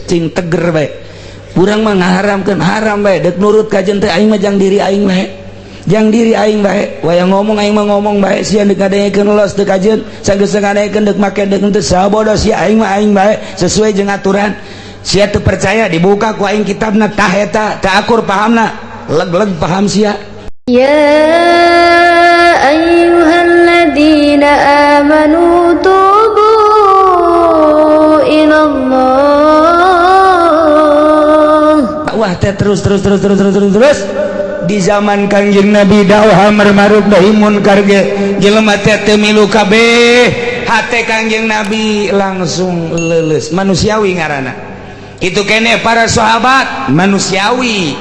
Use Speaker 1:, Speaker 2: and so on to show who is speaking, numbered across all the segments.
Speaker 1: Cing teger bae. Urang mah ngaharamkeun haram bae, dek nurut kajen teh, aing mah jang diri aing bae. Jang diri aing bae. Wayang ngomong, aing mah ngomong bae, sia dek ngadengekeun los teu kajen, sanggeus ngadengekeun dek make dek henteu, sabodo sia, aing mah aing bae sesuai jeung aturan. Sia teu percaya, dibuka ku aing kitabna, tah eta teu akur pahamna, leg-leg paham sia.
Speaker 2: يا أيها الذين آمنوا توبوا إلى الله.
Speaker 1: Wah teh, terus terus terus terus terus terus terus di zaman Kangjeng Nabi dakwah amar ma'ruf nahi munkar ge jelema teh teu milu kabeh, hate Kangjeng Nabi langsung leuleus. Manusiawi ngaranna itu kene. Para sahabat manusiawi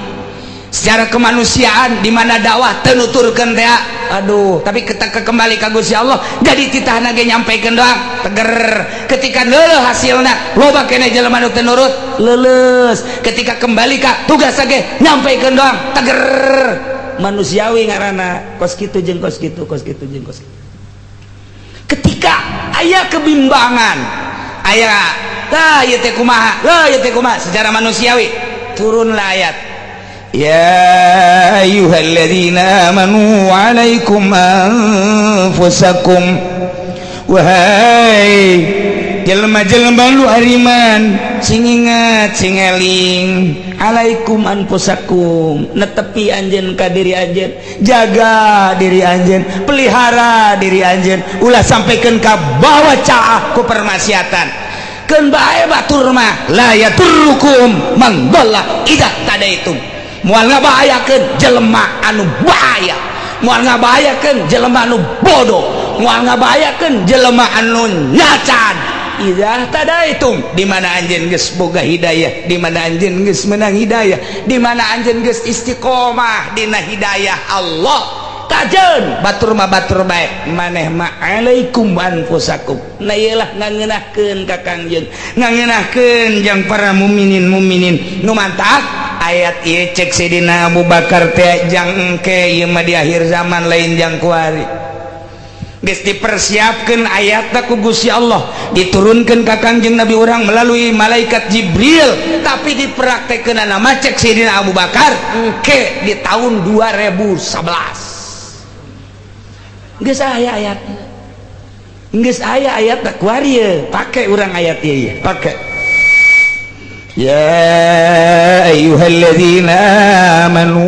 Speaker 1: secara kemanusiaan, di mana dakwah teu nuturkeun teh, aduh. Tapi ketika kembali ka Gusti Allah, jadi titahna ge nyampaikeun doang, teger. Ketika leuleus hasilna, loba kene jelema nu teu nurut, leuleus. Ketika kembali ka tugas ge nyampaikeun doang, teger. Manusiawi ngaranna, kos kitu jeung kos kitu, kos kitu jeung kos kitu. Ketika aya kebimbangan, aya tah ieu teh kumaha lah, ieu teh kumaha, secara manusiawi turunlah ayat ya ayyuhalladzina amanu alaikum anfusakum. Wahai jelema-jelema lu ariman, sing ingat, sing eling, alaikum anfusakum, netepi anjeun ka diri anjeun, jaga diri anjeun, pelihara diri anjeun, ulah sampaikan ka bawa caah ku permaksiatan. Keun bae batur mah, la yadurrukum man dhalla idza ihtadaitum. Moal ngabahayakeun jelema anu bahaya, moal ngabahayakeun jelema anu bodoh, moal ngabahayakeun jelema anu nyacan, idza ihtadaitum, di mana anjeun geus boga hidayah, di mana anjeun geus menang hidayah, di mana anjeun geus istiqomah dina hidayah Allah. Kajen batur mah batur bae, maneh mah alaikum anfusakum. Nah, iyalah ngangeunahkeun ka Kangjeng, ngangeunahkeun jang para mukminin mukminin nu mantak ayat ieu. Cek Sidina Abu Bakar teh, jang engke ieu mah di akhir zaman, lain jang kuari. Geus dipersiapkeun ayatna ku Gusti Allah, diturunkeun ka Kangjeng Nabi urang melalui malaikat Jibril, tapi dipraktekkeun nama, cek Sidina Abu Bakar, engke di tahun 2011. Geus aya ayat, geus aya ayat kuari, pake urang ayat ieu, pake ya ayyuhalladzina amanu.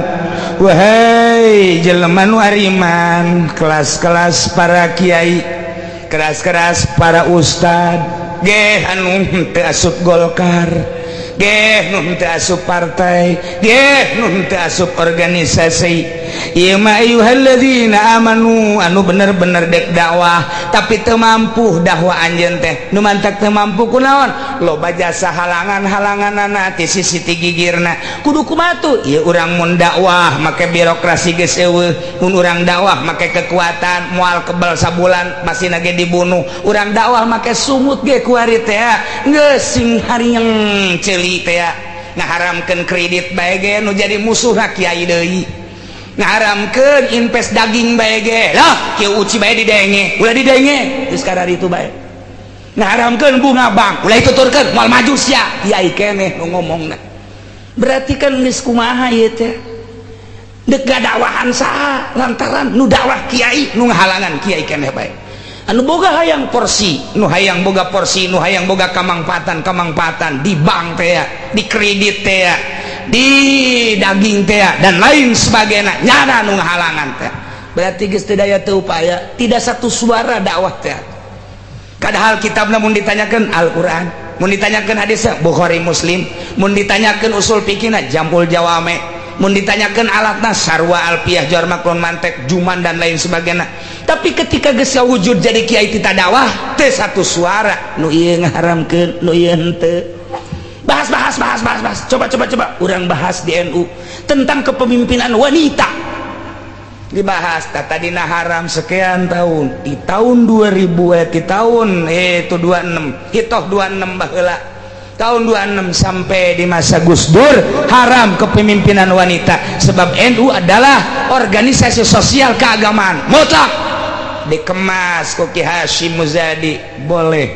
Speaker 1: Wahai jelema nu ariman, kelas-kelas para kiai, keras-keras para ustad geh, anu teu asup Golkar geh, nu teu asup partai geh, nu teu asup organisasi, ieu mah ayyuhalladzina amanu, anu bener-bener dek dakwah tapi teu mampu dakwah anjeun teh. Nu mantak teu mampu kunaon? Loba jasa halangan-halanganana ti sisi ti gigirna. Kudu kumaha tuh ieu urang mun dakwah make birokrasi geus eueuh, mun urang dakwah make kekuatan moal kebal, sabulan masih nage dibunuh. Urang dakwah make sumut ge kuari teh geus sing harieng ceuli teh, ngaharamkeun kredit bae ge nu jadi musuh kiai deui, ngaharamkeun invest daging bae ge lah, kieu uci bae didenge, ulah didenge geus itu bae, ngaharamkeun bunga bank ulah dituturkeun, moal maju sia. Kiai keneh nu ngomongna. Berarti kan geus kumaha ieu teh, dek dakwahan saha? Lantaran nu dakwah kiai, nu ngahalangan kiai keneh bae, anu boga hayang porsi, nu hayang boga porsi, nu hayang boga kamangpaatan kamangpaatan di bank teh, di kredit teh, di daging teh, dan lain sebagainya, nyana nu ngahalangan teh. Berarti geus teu daya teu upaya, tidak satu suara dakwah teh. Padahal kitab mun ditanyakan Al-Qur'an, mun ditanyakan hadis Bukhari Muslim, mun ditanyakan usul fikihna Jam'ul Jawame, mun ditanyakan alatna sarwa alfiah, jar maklon, mantek, juman, dan lain sebagainya. Tapi ketika geus wujud jadi kiai tita dakwah teh satu suara, nu ieu ngaharamkeun, nu ieu henteu. Bahas, bahas, bahas, bahas, bahas. Coba, coba, coba urang bahas di NU tentang kepemimpinan wanita. Dibahas tadina haram sekian tahun, di tahun 2000, di tahun itu 26 hitoh 26 baheula, tahun 26 sampai di masa Gus Dur haram kepemimpinan wanita, sebab NU adalah organisasi sosial keagamaan mutlak. Dikemas ku Ki Hasyim Muzadi boleh,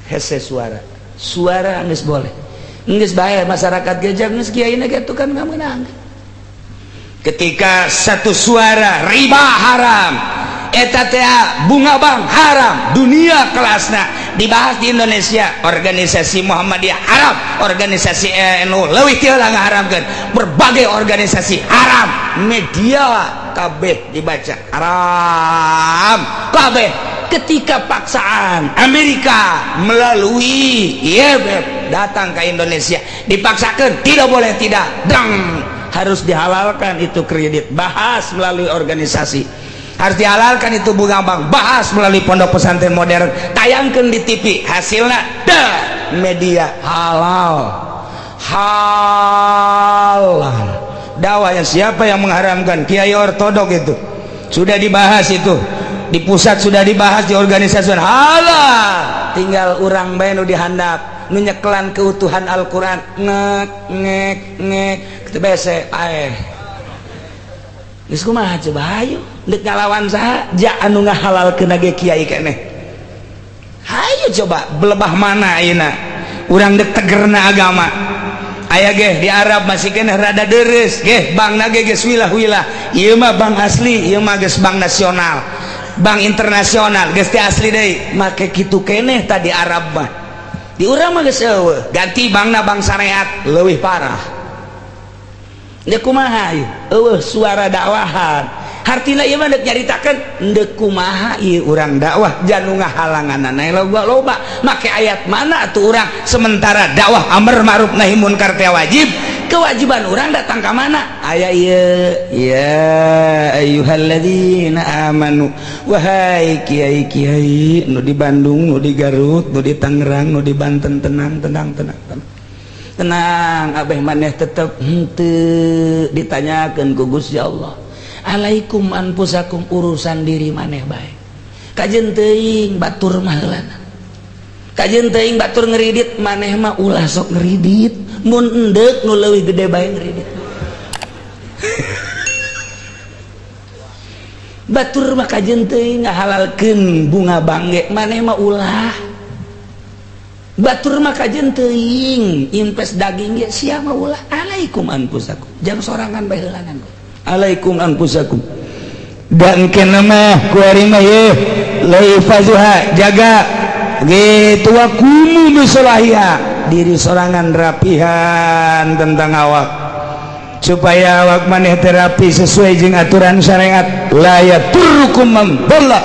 Speaker 1: hese suara. Suara geus boleh. Geus bae masyarakat ge geus kiai na ge kan menang. Ketika satu suara riba haram, eta teh bunga bank haram, dunia kelasna dibahas di Indonesia, organisasi Muhammadiyah haram, organisasi NU leuwih ti heula ngaharamkeun, berbagai organisasi haram, media kabeh dibaca haram kabeh. Ketika paksaan Amerika melalui IMF datang ke Indonesia, dipaksakan tidak boleh tidak, dang harus dihalalkan itu kredit, bahas melalui organisasi, harus dihalalkan itu bunga bank, bahas melalui pondok pesantren modern, tayangkan di TV, hasilnya dah media halal halal. Dakwahnya siapa yang mengharamkan? Kiai ortodok itu sudah dibahas, itu di pusat sudah dibahas, di organisasi halal, tinggal urang bae nu dihandap nu nyekelan keutuhan Al-Quran, ngek ngek ngek kitu bese ae. Geus kumaha coba, hayu deuk ngalawan saha ja anu ngahalalkeun ge kiai keneh. Hayu coba belebah mana ayeuna urang deuk tegerna agama. Aya ge di Arab masih keneh rada deres ge bankna ge geus wilah-wilah. Ieu mah bank asli, ieu mah geus bank nasional, bank internasional, geus teh asli deui. Make kitu keneh tadi Arab mah. Di urang mah geus eueuh, ganti bankna bank syariat leuwih parah. Deuk kumaha ieu? Eueuh suara dakwahan. Hartina ieu mah deuk nyaritakeun deuk kumaha ieu urang dakwah janu ngahalanganana loba-loba. Make ayat mana atuh urang sementara dakwah amar ma'ruf nahi munkar teh wajib. Kewajiban urang datang ka mana? Aya ieu ya ayyuhalladzina amanu, wahai kiai-kiai nu di Bandung, nu di Garut, nu di Tangerang, nu di Banten, tenang tenang tenang tenang. Tenang abeh maneh tetep henteu ditanyakeun ku Gusti Allah. Alaikum anfusakum, urusan diri maneh bae. Kajeun teuing batur mah heulana. Kajeun teuing batur ngeridit, maneh mah ulah sok ngeridit. Mun endeuk nu leuwih gede bae ngeridit. Batur mah kajeun teuing ngahalalkeun bunga bangge, maneh mah ulah. Batur mah kajeun teuing invest daging ge sia mah ulah. Alaikum anfusakum, jang sorangan bae heulanan. Alaikum anfusakum. Dan kena mah kuari mah ye laifazuha, jaga gitu wa kumu bisolahiha, diri sorangan rapihan tentang awak supaya awak maneh terapi sesuai jeung aturan syariat. La yaturrukum man dhalla,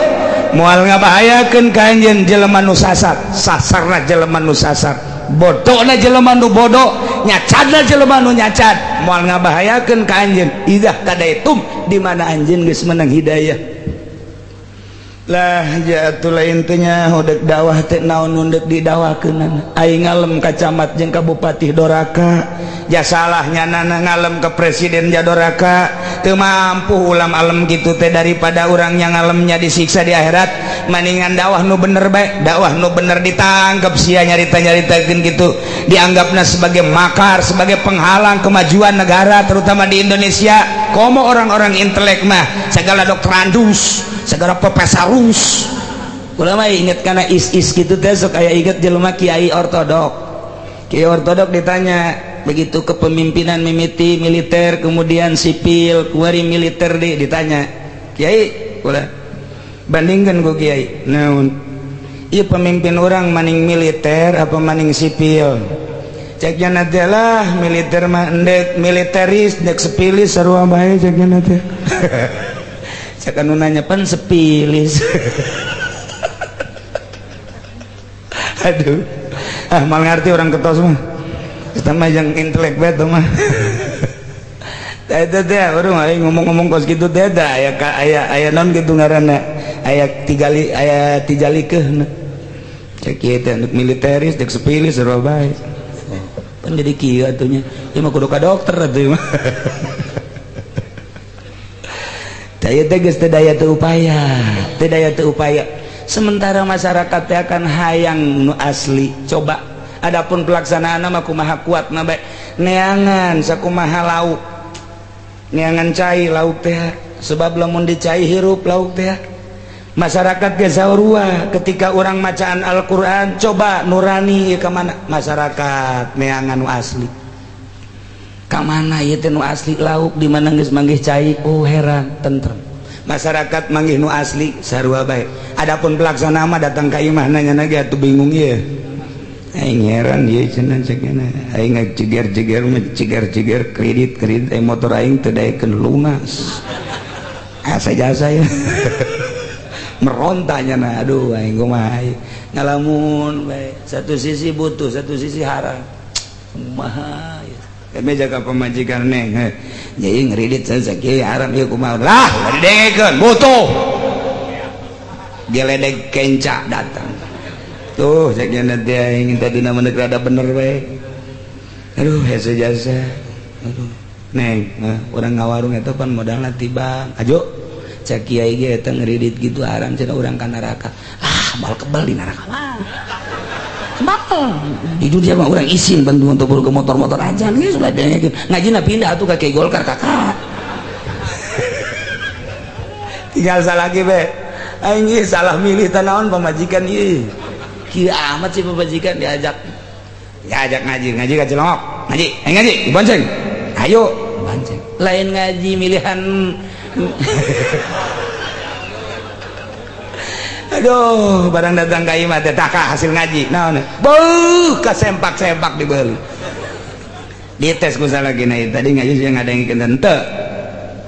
Speaker 1: moal ngabahayakeun ka anjeun jelema nu sasar, sasarna jelema nu sasar, bodona jelema nu bodoh, nyacadna jelema nu nyacad, moal ngabahayakeun ka anjeun idzah tadaitum, di mana anjeun geus menang hidayah. Lah jatuh intinya hodek dakwah teh naon nu deuk didakwakeunana. Aing ngalem ka camat jeung ka bupati doraka, ja salahnya nana ngalem ke presiden ja doraka, teu mampu ulam alem kitu teh daripada urang yang ngalemnya disiksa di akhirat, maningan dakwah nu bener bae, dakwah nu bener ditangkep sia nyarita-nyaritakeun kitu, dianggapna sebagai makar, sebagai penghalang kemajuan negara terutama di Indonesia. Komo orang-orang intelek mah segala doktorandus, segala profesorus. Kula mah inget kana is-is gitu teh sok aya inget jelema kiai ortodok. Kiai ortodok ditanya begitu kepemimpinan mimiti militer kemudian sipil, kuari militer di ditanya, "Kiai, kula bandingkan ku kiai, naon ieu pemimpin orang maning militer apa maning sipil?" Ceknya nanti lah militer mah endek militeris ndek sepilis sarua bae ceknya nanti. Cek anu nanya pan sepilis. Aduh, ah mal ngerti orang ketos mah. Kita mah yang intelek bae tuh mah. Eta teh urang aing ngomong-ngomong kos kitu teh da aya aya aya naon kitu ngaranna, aya tigali aya tijalikeun. Cek ieu teh militeris dek sepilis sarua bae. Pan jadi kieu atuh nya. Ieu mah kudu ka dokter atuh mah. Daya teh geus teu daya teu upaya, teu daya teu upaya. Sementara masyarakat teh akan hayang nu asli. Coba adapun pelaksanaan mah kumaha kuat na bae. Neangan sakumaha lauk. Neangan cai lauk teh, sebab lamun dicai hirup lauk teh. Masyarakat ge sarua ketika orang macaan Al-Qur'an, coba nurani ieu ka mana masyarakat neangan nu asli. Ka mana ieu teh nu asli lauk di mana geus manggih cai, oh heran tentrem. Masyarakat manggih nu asli sarua bae. Adapun pelaksana mah datang ka imah nanya ge atuh bingung ieu. Aing heran ieu cenah cek aing ceger-ceger mah ceger-ceger kredit-kredit aing motor aing teu daekeun lunas. Asa jasa ya. Merontanya nah, aduh aing kumaha ngalamun bae. Satu sisi butuh, satu sisi haram. Kumaha ya. Kami jaga pemajikan neng, jadi ngeridit sakieu haram ieu kumaha. Lah, ulah didengekeun, butuh. Geledek kenca datang. Tuh, cek nya teh aing tadi nama rada bener bae. Aduh, hese jasa. Aduh, neng, urang ngawarung eta pan modalna tiba. Ajo. Cek kiai ge eta ngeridit gitu haram cenah urang ka neraka. Ah, moal kebal di neraka mah. Kebal. Di dunia mah urang isin bantu untuk ke motor-motor aja geus ulah dengekeun. Ngajina pindah atuh ka Kiai Golkar kakak. Tinggal salah lagi be. Aing ieu salah milih teh naon pamajikan ieu. Kieu amat sih pamajikan diajak. Diajak ngaji, ngaji ka Cilongok. Ngaji, ayo ngaji, dibonceng. Ayo, bonceng. Lain ngaji milihan. Aduh, barang datang ka imah teh taka hasil ngaji. Naon? Beuh, kasempak-sempak dibeuli. Dites ku salah gini tadi ngaji sih ngadengikeun henteu.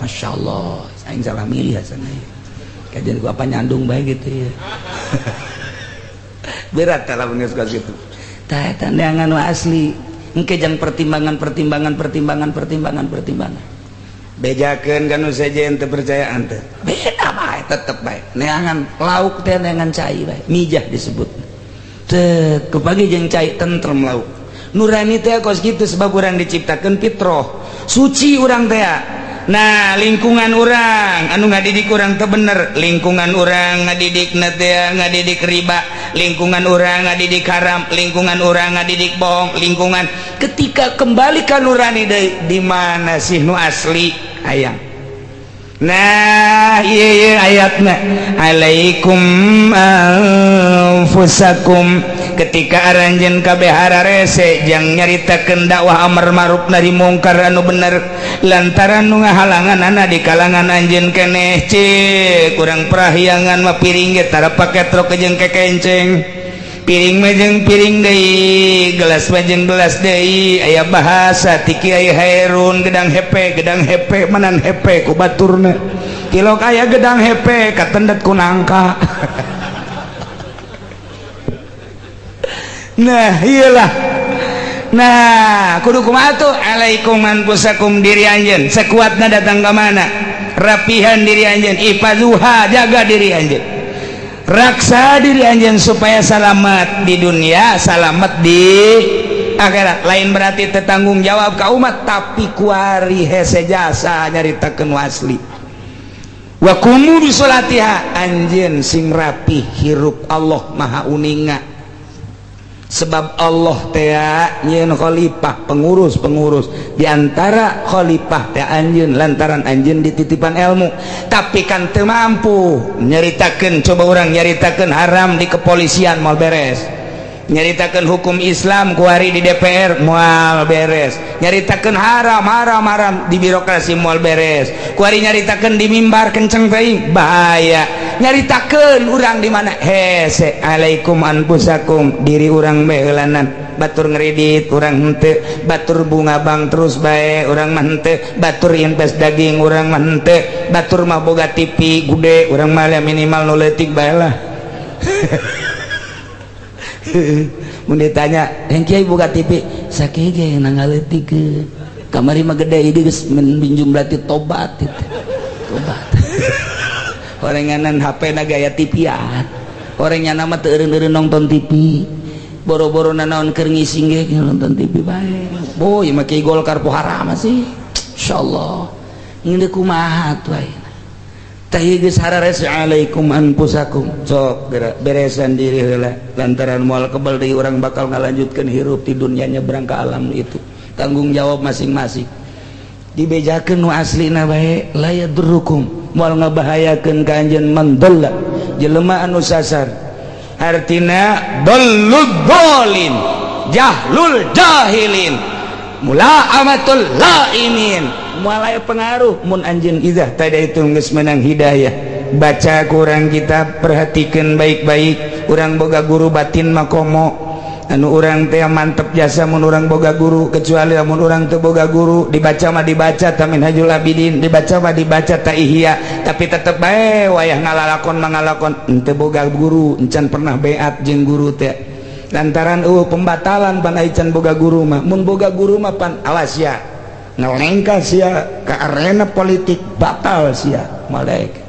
Speaker 1: Masyaallah, aing salah milih asana. Kajian ku apa nyandung bae gitu ya. Berat kalau geus kitu. Tah eta neangan nu asli. Engke jang pertimbangan pertimbangan pertimbangan pertimbangan pertimbangan. Bejakeun ka nu sejen teu percayaan teh. Beda bae tetep bae. Neangan lauk teh neangan cai bae. Mijah disebut. Teu kepagi jeung cai tentrem lauk. Nurani teh kos kitu sebab urang diciptakeun fitroh. Suci urang teh. Nah, lingkungan urang anu ngadidik urang teu bener, lingkungan urang ngadidik teh ngadidik riba, lingkungan urang ngadidik haram, lingkungan urang ngadidik bohong, lingkungan ketika kembali ka nurani deui di mana sih nu asli hayang. Nah, ieu ieu ayatna alaikum anfusakum ketika aranjeun kabeh hararese jang nyaritakeun dakwah amar ma'ruf nahi mungkar anu bener lantaran nu ngahalangan di kalangan anjeun keneh cek kurang prahyangan mah piring ge tara paketrok jeung kekenceng piring mah jeung piring deui gelas mah jeung gelas deui aya bahasa ti Kiai Hairun gedang hepe manan hepe ku baturna tilok aya gedang hepe katendet ku nangka. Nah iyalah. Nah kudu kumaha tuh alaikum anfusakum diri anjeun sekuatna datang ka mana rapihan diri anjeun ifazuha jaga diri anjeun raksa diri anjeun supaya selamat di dunia selamat di akhirat. Lain berarti tetanggung jawab ka umat tapi kuari hese jasa nyaritakeun asli wa qumu bi sholatiha anjeun sing rapi hirup Allah maha uninga sebab Allah teh nyieun khalifah pengurus-pengurus diantara khalifah teh anjeun lantaran anjeun dititipan ilmu tapi kan teu mampu nyaritakeun coba urang nyaritakeun haram di kepolisian moal beres nyaritakeun hukum Islam kuari di DPR moal beres nyaritakeun haram haram haram di birokrasi moal beres kuari nyaritakeun di mimbar kenceng teuing bahaya nyaritakeun urang di mana hese alaikum anfusakum diri urang bae heulanan batur ngeridit urang henteu batur bunga bang terus bae urang mah henteu batur invest daging urang mah henteu batur mah boga TV gede urang mah minimal nu leutik bae lah. Mun ditanya yang kiai boga TV sakieu ge nangaletik kamari mah gede ieu geus minjum berarti tobat itu tobat. Orenganan HP na gaya TV-an orangnya nama teu eureun-eureun nonton TV boro-boro nanaon keur ngising ge nonton TV bae boy mah kiai Golkar poharam sih insyaallah ngeundeuk kumaha atuh ayeuna tah ieu geus hararese alaikum anfusakum sok beresan diri heula lantaran moal kebal deui urang bakal ngalanjutkeun hirup di dunia nyebrang ka alam itu tanggung jawab masing-masing dibejakeun nu aslina bae la yadurrukum Moal ngabahayakeun ka anjeun man dhalla jelema anu sasar. Artina dhallud dhalin, jahlul jahilin, mulaamatul laimin. Moal aya pengaruh mun anjeun idzah tadaitum geus menang hidayah. Baca kurang kita perhatikan baik-baik. Urang boga guru batin makomo anu urang teh mantep jasa mun urang boga guru, kecuali mun urang teu boga guru. Dibaca mah dibaca ta Minhajul Abidin, dibaca mah dibaca ta Ihya, tapi tetep bae wayah ngalalakon mangalakon henteu boga guru, encan pernah beat jeung guru teh lantaran pembatalan pan ai can boga guru mah. Mun boga guru mah pan awas ya ngelengkah sia ke arena politik, batal sia malaikat.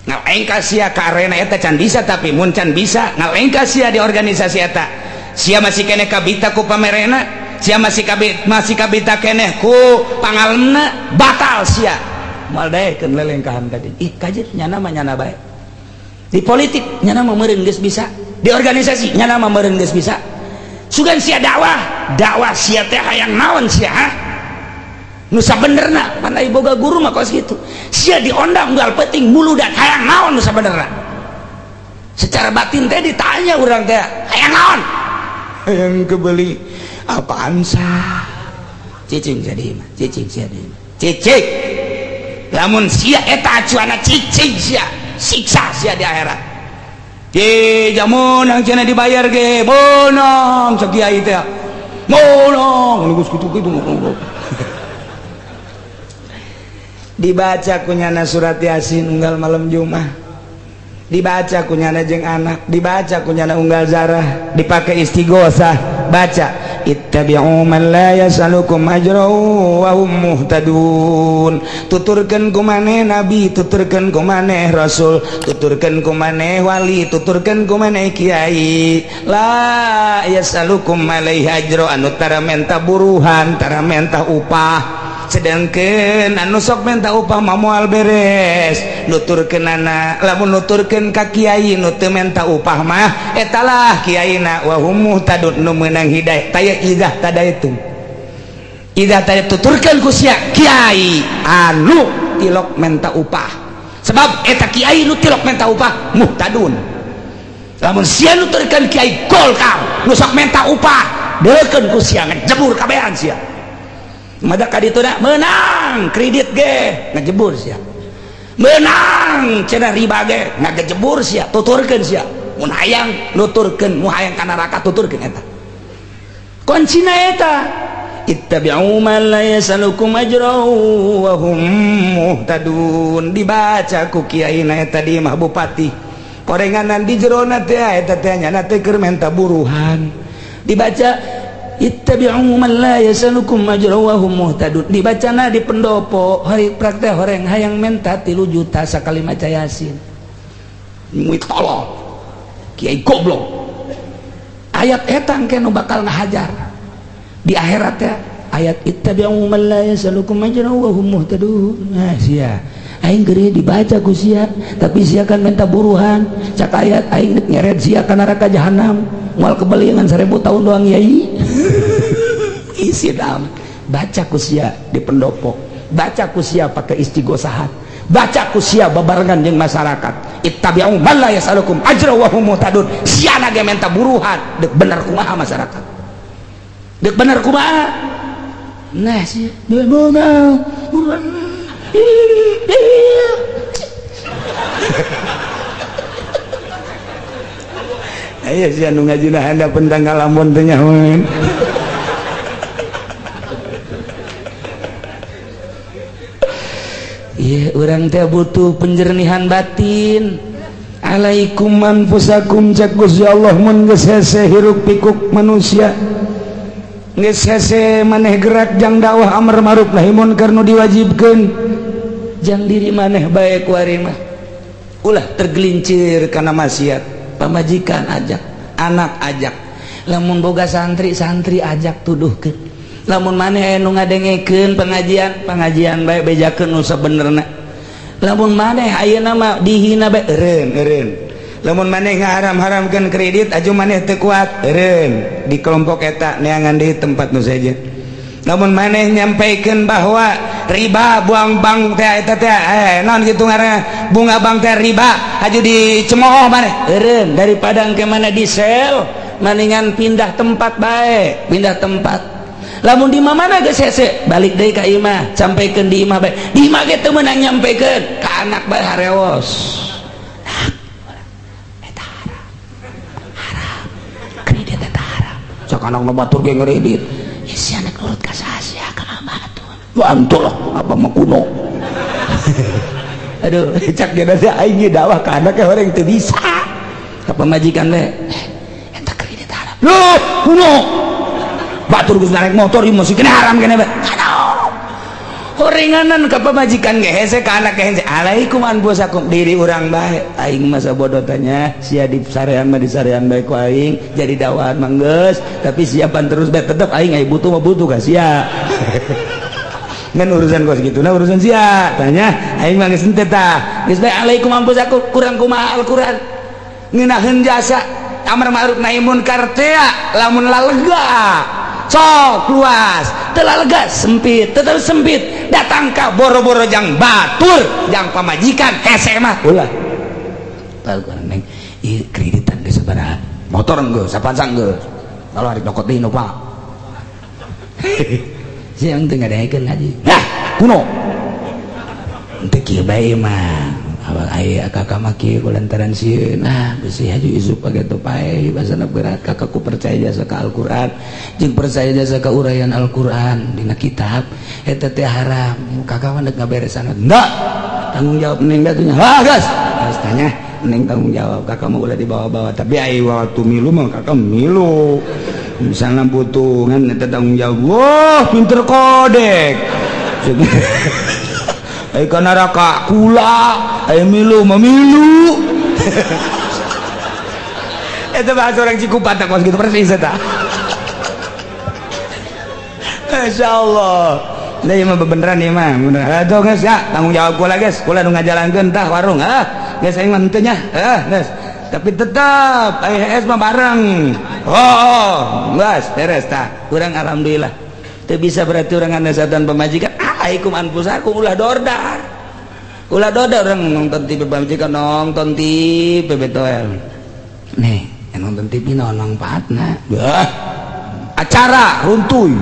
Speaker 1: Ngalengkah sia ke arena eta can bisa, tapi mun can bisa ngalengkah sia di organisasi eta, sia masih keneh kabita ku pamerena, sia masih kabita, masih kabita keneh ku pangalemna, batal sia. Moal daekeun lelengkahan tadi. Ih kajet nyana mah nyana bae di politik, nyana mah meureun geus bisa di organisasi, nyana mah meureun geus bisa. Sugan sia dakwah, dakwah sia teh hayang naon sia, ha? Nu sabenerna pan ai boga guru mah kos kitu. Sia diondang unggal penting muludan hayang naon nu sabenerna. Secara batin teh ditanya urang teh hayang naon? Hayang kebeli apaan sah? Cicing jadi mah, cicing sia deui. Cicing. Lamun sia eta acuana cicing sia, siksa sia di akhirat. Ye jamun yang cenah dibayar ge, bonang cek kiai teh. Bonang geus kitu-kitu. Dibaca kunyana surat Yasin unggal malam Jumat, dibaca kunyana jeung anak, dibaca kunyana unggal zarah, dipakai istighosah, baca ittabi'u man la yasalukum ajra wa hum muhtadun. Tuturkeun ku maneh nabi, tuturkeun ku maneh rasul, tuturkeun ku maneh wali, tuturkeun ku maneh kiai. La yasalukum alaihi ajra, anu tara menta buruhan, tara menta upah. Sedangkan anu sok menta upah mah moal beres nuturkeunana. Lamun nuturkeun ka kiai nu teu menta upah mah etalah kiaina wa hum muhtadun nu meunang hidayah. Taya idzah tadaitum, idzah tadi tuturkeun ku sia kiai anu tilok menta upah, sebab eta kiai nu tilok menta upah muhtadun. Lamun sia nuturkeun kiai Golkar nu sok menta upah, deukeun ku sia ngejebur kabehan sia. Mada ka ditu menang kredit ge ngejebur sia, menang cenah riba ge ngagejebur sia. Tuturkeun sia mun hayang nuturkeun, mun hayang ka neraka tuturkeun eta kuncina eta ittabi'u man la yasalukum ajra wa hum muhtadun. Dibaca ku kiai na eta di mah bupati korenganan di jerona teh eta teh nyana teh keur menta buruhan. Dibaca ittabi'u man la yasalukum ajra wa hum muhtadun, dibacana di pendopo hari praktek horeng hayang menta 3 juta sakali maca Yasin. Nguit tolol kiai goblok. Ayat eta engke nu bakal ngahajar di akhirat ya, ayat ittabi'u man la yasalukum ajra wa hum muhtadun. Nah sia aing geureuh dibaca ku sia, tapi sia kan menta buruhan. Cak ayat aing deuk nyeret sia ka neraka jahanam, moal kebeliangan 1000 tahun doang yai. Isi dam baca ku sia di pendopo, baca ku sia pakai istighosahan, baca ku sia babarengan jeung masyarakat. Ittabi'u man la yasalukum ajra wa hum muhtadun. Sia ge menta buruhan, deuk bener kumaha masyarakat, deuk bener kumaha. Nah sia mau aya sia nu ngajina handapeun tanggal lamun teh nyahoeun. Ieu urang teh butuh penjernihan batin. Alaikum anfusakum cak Gusti Allah mun geus hese hiruk pikuk manusia, geus hese maneh gerak jang dakwah amar ma'ruf nahi munkar nu diwajibkeun jang diri maneh bae ku ari mah. Ulah tergelincir kana maksiat. Pamajikan ajak, anak ajak, lamun boga santri, santri ajak tuduhkeun. Lamun maneh anu ngadengekeun pengajian, pengajian bae bejakeun nu sabenerna. Lamun maneh ayeuna mah dihina bae eureun eureun. Lamun maneh ngaharam-haramkeun kredit aju maneh teu kuat eureun di kelompok eta neangan deui tempat nu sejen. Lamun maneh nyampaikan bahwa riba buang bank teh eta teh naon kitu ngaranna bunga bank teh riba haju dicemooh maneh eureun daripada engke mana di sel mendingan pindah tempat bae, pindah tempat. Lamun di mana geus hese balik deui ka imah, sampaikan di imah bae. Di imah ge teu meunang nyampaikan ka anak bae harewos. Eta haram. Haram. Kredit eta haram. Sok anak nu batur ge ngredit. Ya si anak nurut ka saha sia ka abah atuh. Bantu lah abah mah kuno. Aduh, cak dia teh aing ge dakwah ka anak orang teu bisa. Ka pamajikan we. Eta kredit haram. Loh, kuno. Batur geus naik motor ieu masih kena haram kena bae. Aduh. Horenganan ka pamajikan ge hese ka anak ge hese. Alaikum anfusakum diri urang bae. Aing masa bodoh tanya sia di sarean mah di sarean bae ku aing jadi dakwahan mah geus, tapi siapan terus bae tetep aing ai butuh mah butuh ka sia. Ngan urusan kos gitu nah urusan sia tanya aing mah geus henteu tah. Geus bae alaikum anfusakum kurang kumaha Al-Qur'an. Ngeunaheun jasa amar ma'ruf nahi munkar teh lamun lalega sok luas teu lega sempit tetep sempit datang ka boro-boro jang batur jang pamajikan hese mah ulah Al-Qur'an neng ieu kreditan geus sabaraha motor geus sapansang geus kalau hari nyokot deui nu Pak siang teu ngadengekeun ngaji nah kuno teu kieu bae mah awal aya kakak mah kieu kulantaran sieun nah besi haju isuk pake pae basana berat kakakku percaya jasa ka Al-Qur'an jeung percaya jasa ka uraian Al-Qur'an dina kitab eta teh haram kakak mah deuk ngaberesan enggak tanggung jawab neng atuh nya ha geus geus tanya neng tanggung jawab kakak mah ulah dibawa-bawa tapi ai waktu milu mah kakak milu misalnya butuh ngan eta tanggung jawab wah pinter kodek ai ka neraka kula ai milu mah milu eta bahasa orang Cikupa teh kos gitu persis eta. Masya Allah. Nah, ieu mah bebeneran ieu mah. Bener. Atuh geus ya, tanggung jawab kula geus. Kula nu ngajalankeun tah warung ah. Geus aing mah henteu nya. Ah, geus. Tapi tetep ai HS mah bareng. Oh, geus beres tah. Urang alhamdulillah. Teu bisa berarti urang nganasehatan pamajikan. Alaikum anfusakum ulah dordar. Ulah dordar urang nonton TV pamajikan nonton TV betoel. Nih, yang nonton TV naon mangfaatna? Bah. Acara runtuy.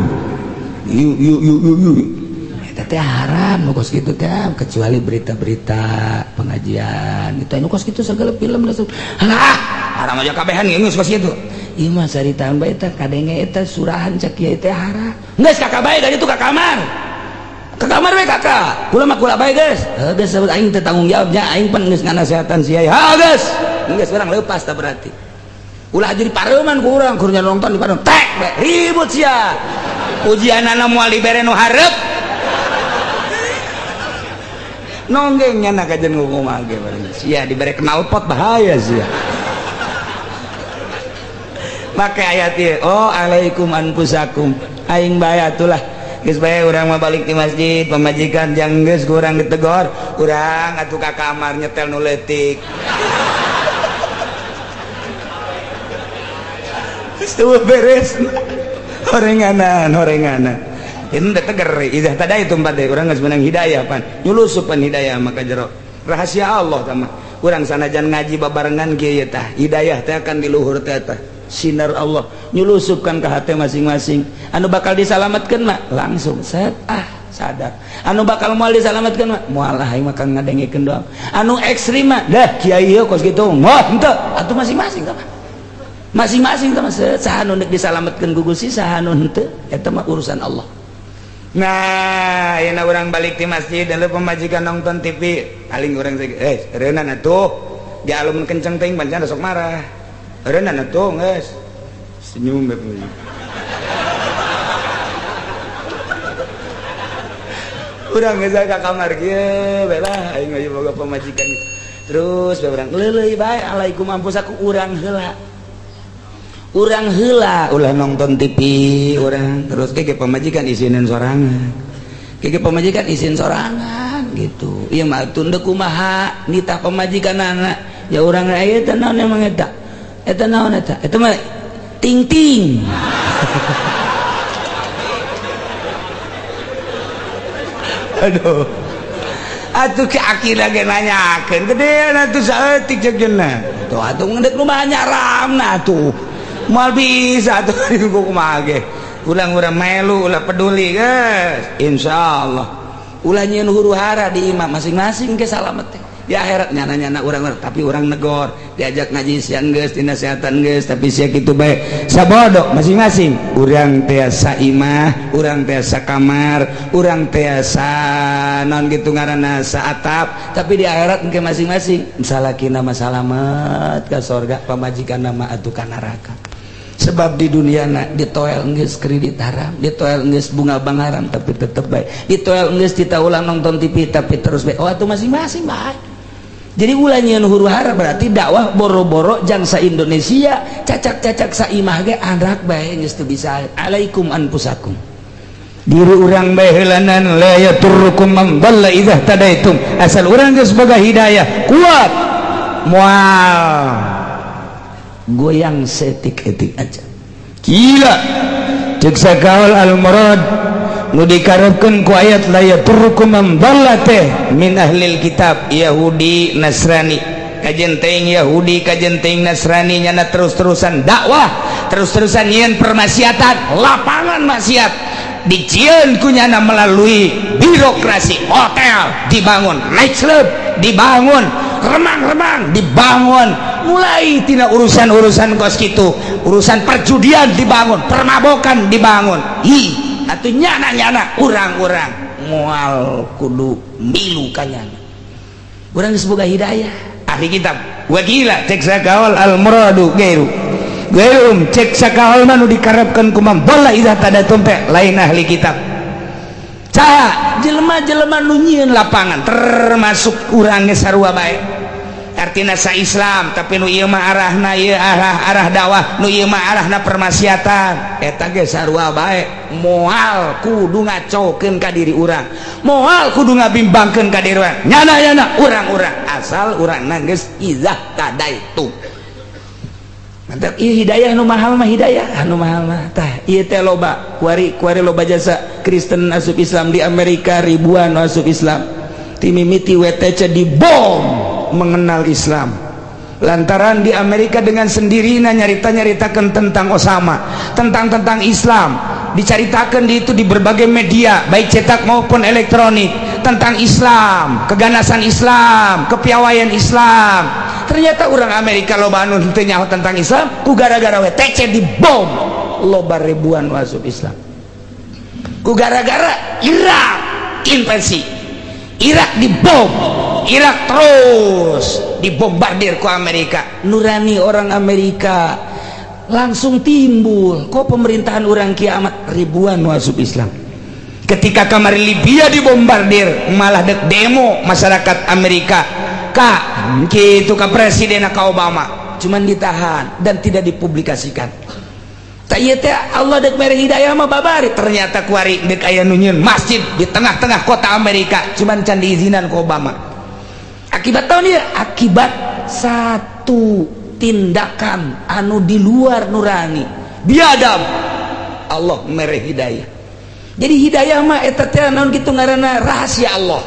Speaker 1: Yuk yuk yuk yuk yuk. Eta teh haram nu kos kitu teh kecuali berita-berita pengajian itu nu kos kitu segala film langsung. Halah, haram aja kabehan geus kos kitu. Ieu mah saritaan bae eta kadenge eta surahan cak kiai teh haram. Geus kakak bae ka ditu ka kamar. Ka kamar we kakak. Kula mah kula bae geus. Heuh geus aing teu tanggung jawab nya aing pan geus nganasehatan sia. Ha geus. Geus urang leupas tah berarti. Ulah jadi pareuman ku urang kur nonton di pareuman. Tek bae ribut sia. Ujianana moal dibere nu hareup. Nonggeng nya na kajen ngukumaha ge sia dibere knalpot bahaya sia. Make ayat ieu, oh alaikum anfusakum. Aing bae atulah. Geus bae urang mah balik di masjid, pamajikan jang geus ku urang ditegor, urang atuh ka kamar nyetel nu leutik. Geus teu beres. Horenganan, horenganan. Ini udah teger, idah tadi itu empat deh. Urang geus menang hidayah pan, nyulusupan hidayah maka jero. Rahasia Allah sama. Urang sanajan ngaji babarengan kieu tah, hidayah teh akan di luhur teh tah. Sinar Allah nyulusupkan ke hati masing-masing. Anu bakal disalamatkeun mah langsung set ah sadar. Anu bakal moal disalamatkeun mah moal lah aing mah kang ngadengekeun doang. Anu ekstrim mah dah kiai ieu kos kitu. Wah henteu atuh masing-masing tah. Masing-masing tah mah saha nu deuk disalamatkeun ku Gusti saha nu henteu eta mah urusan Allah. Nah, ayeuna urang balik di masjid lalu pemajikan nonton TV, paling urang reunan atuh. Di alum kenceng teuing pancen sok marah. Reunan atuh geus. Senyum bae pemajikan. Urang geus ka kamar kieu bae lah aing mah boga pamajikan. Terus bae urang leuleui bae alaikum anfusakum urang heula. Urang heula ulah nonton TV urang terus ke pamajikan isinin sorangan. Ke pamajikan isin sorangan gitu. Ieu mah tunda kumaha nitah pamajikanana. Ya urang aya teh naon emang eta? Eta naon eta? Eta mah ting-ting. Aduh, atuh ke akina ge nanyakeun gedean atuh saeutik cek cenah. Tuh atuh ngendek nu nyaramna atuh. Moal bisa atuh kumaha ge. Ulang urang melu, ulah peduli geus. Insyaallah. Ulah nyieun huru hara di imah masing-masing ke salamet teh. Di akhirat nyana-nyana urang, tapi urang negor, diajak ngaji siang geus, dinasehatan geus, tapi sia kitu bae. Sabodo masing-masing. Urang teh saimah, urang teh sakamar, urang teh sa naon gitu ngaranna, saatap, tapi di akhirat engke masing-masing. Salakina mah salamet ka sorga, pamajikan mah atuh ka neraka. Sebab di dunia na ditoel geus kredit haram, ditoel geus bunga bank haram, tapi tetep baik. Ditoel geus kita ulang nonton TV, tapi terus baik. Oh, atuh masing-masing baik. Jadi ulah nyieun huru hara, berarti dakwah boro-boro jangsa Indonesia, cacak-cacak saimah ge anak bae geus teu bisa. Alaikum anfusakum. Diri urang bae heulanan. La yadurrukum man dhalla idza tadaitum. Asal urang geus boga hidayah kuat, moal goyang seetik-etik aja. Gila, cek sakaol al murad nu dikarepkeun ku ayat la yadurrukum man dhalla teh min ahlil kitab, Yahudi Nasrani. Kajen teuing Yahudi, kajen teuing Nasrani, nyana terus-terusan dakwah, terus-terusan nyieun permaksiatan, lapangan maksiat dijieun ku nyana melalui birokrasi. Hotel dibangun, nightclub dibangun, remang-remang dibangun, mulai tina urusan-urusan kos gitu, urusan perjudian dibangun, permabokan dibangun. Hi atuh nyana-nyana urang-urang moal kudu milu kanyana, urang geus boga hidayah. Ahli kitab wakila, cek sakaol al muradu gairu gairum. Cek sakaol mah nu dikarepkeun ku man dhalla idza tadatum teh lain ahli kitab. Saha? Jelema-jelema nu nyieun lapangan, termasuk urang ge sarua bae. Artina sa Islam, tapi nu ieu mah arahna ieu, arah arah dakwah, nu ieu mah arahna permaksiatan, eta ge sarua bae. Moal kudu ngacokeun ka diri urang, moal kudu ngabimbangkeun ka diri urang, nyana-nyana urang-urang, asal urang geus idzah tadaitum. Mantap, ieu hidayah nu mahal mah, hidayah anu mahal mah. Tah, ieu teh loba kuari kuari loba jasa Kristen asup Islam di Amerika, ribuan asup Islam ti mimiti WTC dibom mengenal Islam, lantaran di Amerika dengan sendirinya nyarita-nyaritakan tentang Osama, tentang tentang Islam, diceritakan di itu di berbagai media, baik cetak maupun elektronik, tentang Islam, keganasan Islam, kepiawaian Islam. Ternyata orang Amerika loba anu teu nyaho tentang Islam, ku gara-gara WTC dibom loba ribuan masuk Islam. Ku gara-gara Irak, invasi Irak dibom, Irak terus dibombardir ku Amerika, nurani orang Amerika langsung timbul, kok pemerintahan orang kiamat, ribuan masuk Islam. Ketika kamar Libya dibombardir, malah dek demo masyarakat Amerika kak gitu ke presiden, ke Obama, cuman ditahan dan tidak dipublikasikan. Tak iya teh Allah dek mere hidayah mah babari. Ternyata kuari dek aya nu nyieun masjid di tengah-tengah kota Amerika, cuman can diizinan ku Obama. Akibat tahun ya, akibat satu tindakan anu di luar nurani biadab, Allah mere hidayah. Jadi hidayah mah eta teh naon kitu ngaranna, rahasia Allah.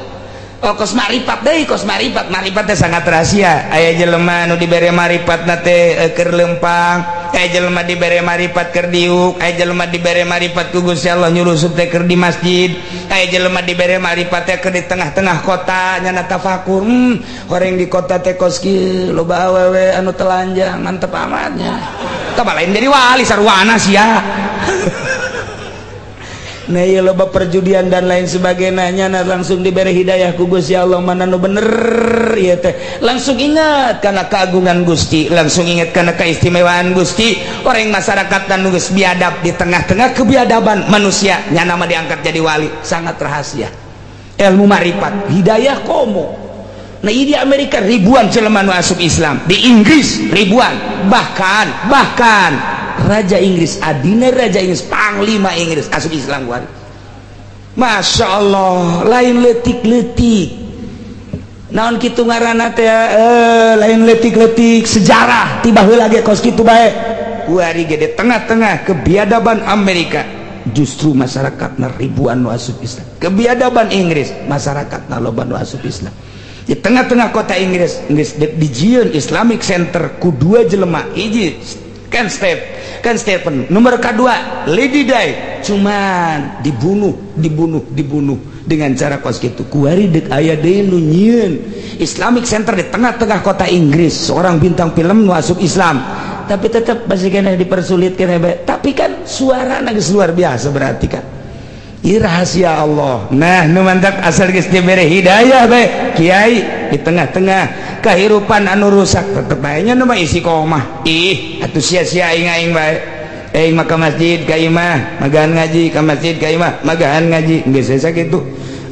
Speaker 1: Oh, kos marifat deui, kos marifat, marifat teh sangat rahasia. Aya jelema nu dibere marifat teh keur lempang, aya jelema dibere marifat keur diuk, aya jelema dibere marifat ku Gusti Allah nyurusup teh keur di masjid, aya jelema dibere marifat teh keur di tengah-tengah kota nyana tafakur, horeng di kota teh kos kieu, loba awewe anu telanjang, mantep amatnya. Tah, lain jadi wali sarwana sia. Nah, iya, loba perjudian dan lain sebagainya. Nah, langsung diberi hidayah ku Gusti Allah mana nu bener. Ieu teh langsung ingat karena keagungan Gusti, langsung ingat karena keistimewaan Gusti. Orang masyarakat dan geus biadab, di tengah-tengah kebiadaban manusia nyana mah diangkat jadi wali. Sangat rahasia ilmu marifat hidayah komo. Nah, di Amerika ribuan jelema nu asup Islam, di Inggris ribuan, bahkan bahkan Raja Inggris, adina Raja Inggris, Panglima Inggris asup Islam kuari. Masya Allah, lain letik-letik naon kitu ngaranna teh, lain letik-letik sejarah, tiba heula ge kos kitu bae. Kuari ge di tengah-tengah kebiadaban Amerika. justru masyarakat ribuan nu asup Islam. Kebiadaban Inggris, masyarakat loba nu asup Islam. Di tengah-tengah kota Inggris, geus dijieun Islamic Center ku dua jelema, hiji Ken Ken Stephen, nomor kedua Lady Di, cuman dibunuh, dibunuh, dibunuh dengan cara kos gitu. Kuari dek aya deui nu nyieun Islamic Center di tengah-tengah kota Inggris, seorang bintang film nu asup Islam, tapi tetap masih kena dipersulit kena, tapi kan suara geus luar biasa, berarti kan ini rahasia Allah. Nah, nu mantak asal geus dibere hidayah bae kiai di tengah-tengah kehidupan anu rusak tetep bae nya nu mah istiqomah. Ih, atuh sia-sia aing aing bae. Aing mah ka masjid ka imah, magahan ngaji, ka masjid ka imah, magahan ngaji. Geus asa kitu.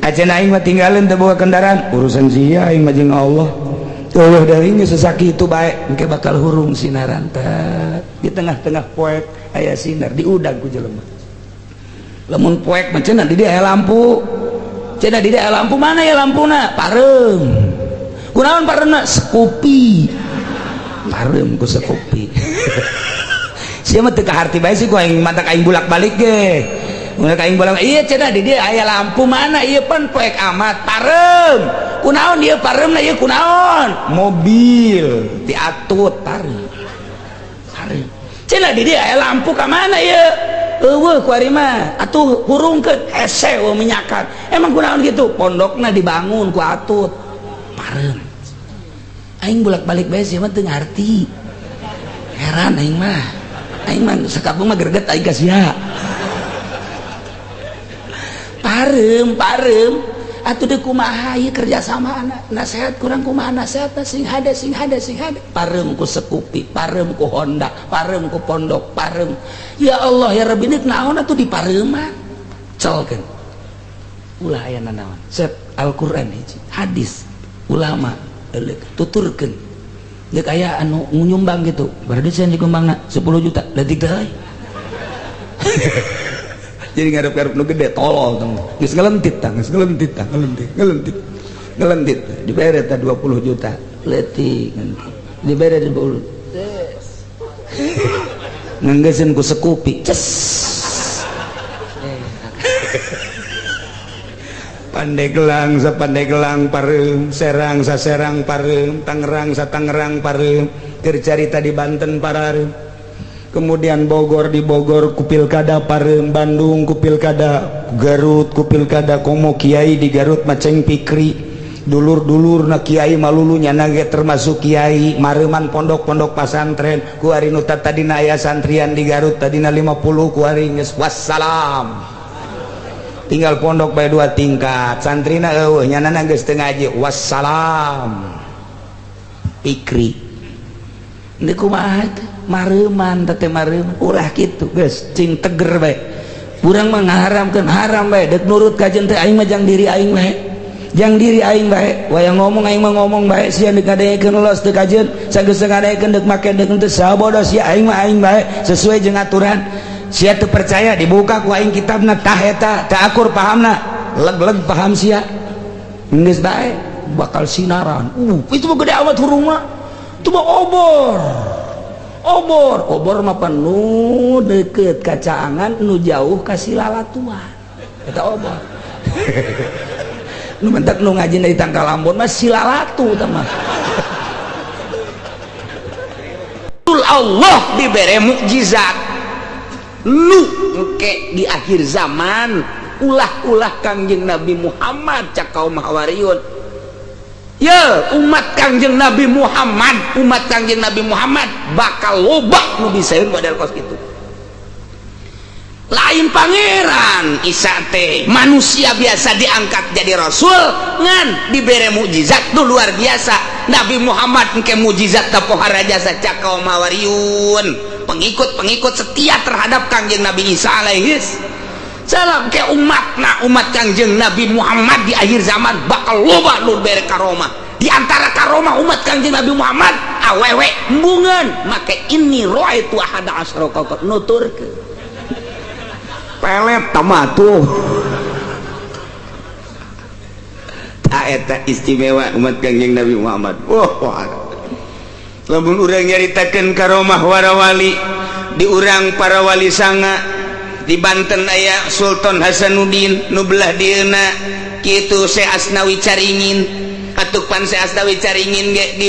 Speaker 1: Acan aing mah tinggalin teu boga kendaraan, urusan sia aing mah jeung Allah. Allah dari geus sakitu bae, engke bakal hurung sinaran teh. Di tengah-tengah poek aya sinar diudag ku jelema. Lamun poek mah cenah di dieu aya lampu, cenah di dieu aya lampu, mana ya lampuna? Pareum. Kunaon pareumna? Sekupi. Pareum ku sekupi. Sia mah teu kaharti bae sih ku aing, mantak aing bulak-balik ge. Mun aing bolak, iya cenah di dieu aya lampu, mana ieu pan poek amat? Pareum. Kunaon ieu pareumna, ieu kunaon? Mobil diatut pareum. Pareum. Cenah di dieu aya lampu, ka mana ieu? Eueuh ku ari mah atuh hurungkeun hese eueuh minyakan. Emang kunaon kitu? Pondokna dibangun ku atut. Pareum. Aing bolak-balik bae sia mah teu ngarti. Heran aing mah. Aing mah sakampung mah greget aing ka sia. Pareum, pareum. Atuh deuk kumaha ieu kerjasama anak nasehat kurang kumaha nasihatna, sing hade, sing hade, sing hade. Pareum ku Sekupi, pareum ku Honda, pareum ku pondok, pareum. Ya Allah ya Rabbi, ini naon atuh di pareuman? Celkeun ulah aya nanaon. Set Al-Qur'an hiji, hadis ulama euleuk tuturkeun. Deuk aya anu nyumbang gitu, berarti saya nyumbangna 10 juta leutik teh. Jadi ngarep-ngarep nu gede tolol tong. Geus ngelentit tah, geus ngelentit tah, ngelentit, ngelentit. Ngelentit. Dibere tah 20 juta. Leutik dibere 20. Nganggeseun ku Sekupi. Ces. Pandeglang sa Pandeglang pareum, Serang sa Serang pareum, Tangerang sa Tangerang pareum, keur carita di Banten pareum. Kemudian Bogor, di Bogor ku pilkada pareum, Bandung ku pilkada, Garut ku pilkada, komo kiai di Garut maceng Pikri, dulur-dulur na kiai malulu nyana ge termasuk kiai mareuman pondok-pondok pasantren. Kuari nu tadina aya santrian di Garut tadina 50, kuari geus wassalam, tinggal pondok bae dua tingkat, santrina eueuh, nyanana geus teu ngaji, wassalam. Pikri ini kumaha teh mareuman teh mareuman ulah kitu geus cing teger bae. Urang mah ngaharamkeun haram bae, deuk nurut ka jeung teh aing mah jang diri aing bae, jang diri aing bae. Wayang ngomong aing mah ngomong bae, sia deuk ngadengekeun los teu kajeun, sageus ngadengekeun deuk make deuk henteu sabodo sia, aing mah aing bae sesuai jeung aturan. Sia teu percaya dibuka ku aing kitabna tah eta teu akur pahamna, leg-leg paham sia geus bae bakal sinaran. Itu mah gede amat hurung mah, itu mah obor. Obor, obor mah penuh deket kacaangan nu jauh kasih lalatuan eta obor. Nu mentak nu ngaji dari Tangkal Ambon mah silalatu tah mah. Allah dibere mukjizat lu engke di akhir zaman ulah-ulah Kangjeng Nabi Muhammad cak kaum Hawariyun. Ya umat Kangjeng Nabi Muhammad, umat Kangjeng Nabi Muhammad bakal loba nu bisaeun model kos kitu. Lain pangeran Isa teh manusia biasa diangkat jadi rasul ngan dibere mukjizat nu luar biasa. Nabi Muhammad engke mukjizat teu pohara jasa cak kaum Hawariyun, pengikut-pengikut setia terhadap Kangjeng Nabi Isa alaihis salam. Ke umatna umat Kangjeng Nabi Muhammad di akhir zaman bakal loba nu bere karomah. Di antara karomah umat Kangjeng Nabi Muhammad awewe embungan make ini roaitu ahada asra kaukab nuturkeun pelet tamatuh. Ta eta istimewa umat Kangjeng Nabi Muhammad. Wah, lamun urang nyaritakeun karomah warawali di urang para wali sanga, Di Banten aya Sultan Hasanuddin, nu belah dieuna kitu Syekh Asnawi Caringin. Atuh pan Syekh Asnawi Caringin ge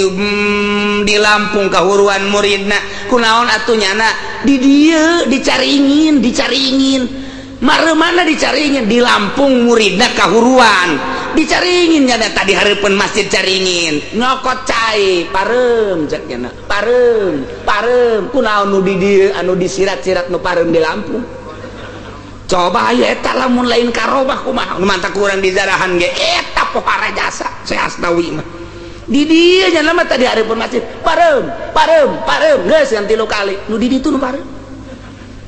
Speaker 1: di Lampung kahuruan muridna. Kunaon atuh nyana di dieu dicaringin, dicaringin. Mana dicaringin di Lampung muridna kahuruan. Dicaringin nyana tadi hareupeun masjid Caringin. Nyokot cai pareum cek nyana. Pareum, pareum. Kunaon nu di dieu anu disirat-sirat nu pareum di Lampung. Coba aya eta lamun lain karomah kumaha? Nu mantak kurang dizarahan ge eta pohara jasa Syekh Asnawi mah. Di dieu nya mah tadi hareupeun masjid pareum, pareum, pareum geus yang 3 kali. Nu di ditu nu pareum.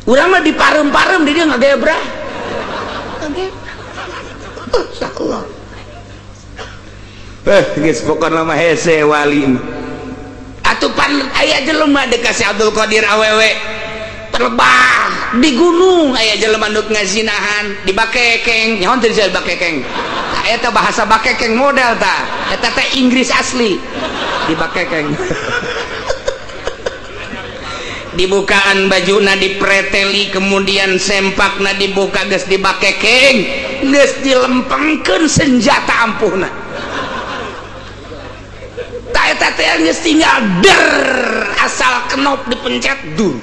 Speaker 1: Urang mah di pareum-pareum di dieu ngagebrah. Insyaallah. Geus pokona mah hese wali mah. Atuh pan aya jelema deuk ka Syekh Abdul Qadir awewe terbah di gunung aya jelema nu ngazinahan di bakekeng nyaho teu disebut bakekeng. Tah eta bahasa bakekeng model tah. Eta teh Inggris asli di bakekeng. Dibukaan bajuna dipreteli kemudian sempakna dibuka geus dibakekeng geus dilempengkeun senjata ampuhna. Tah eta teh geus tinggal der asal kenop dipencet dur.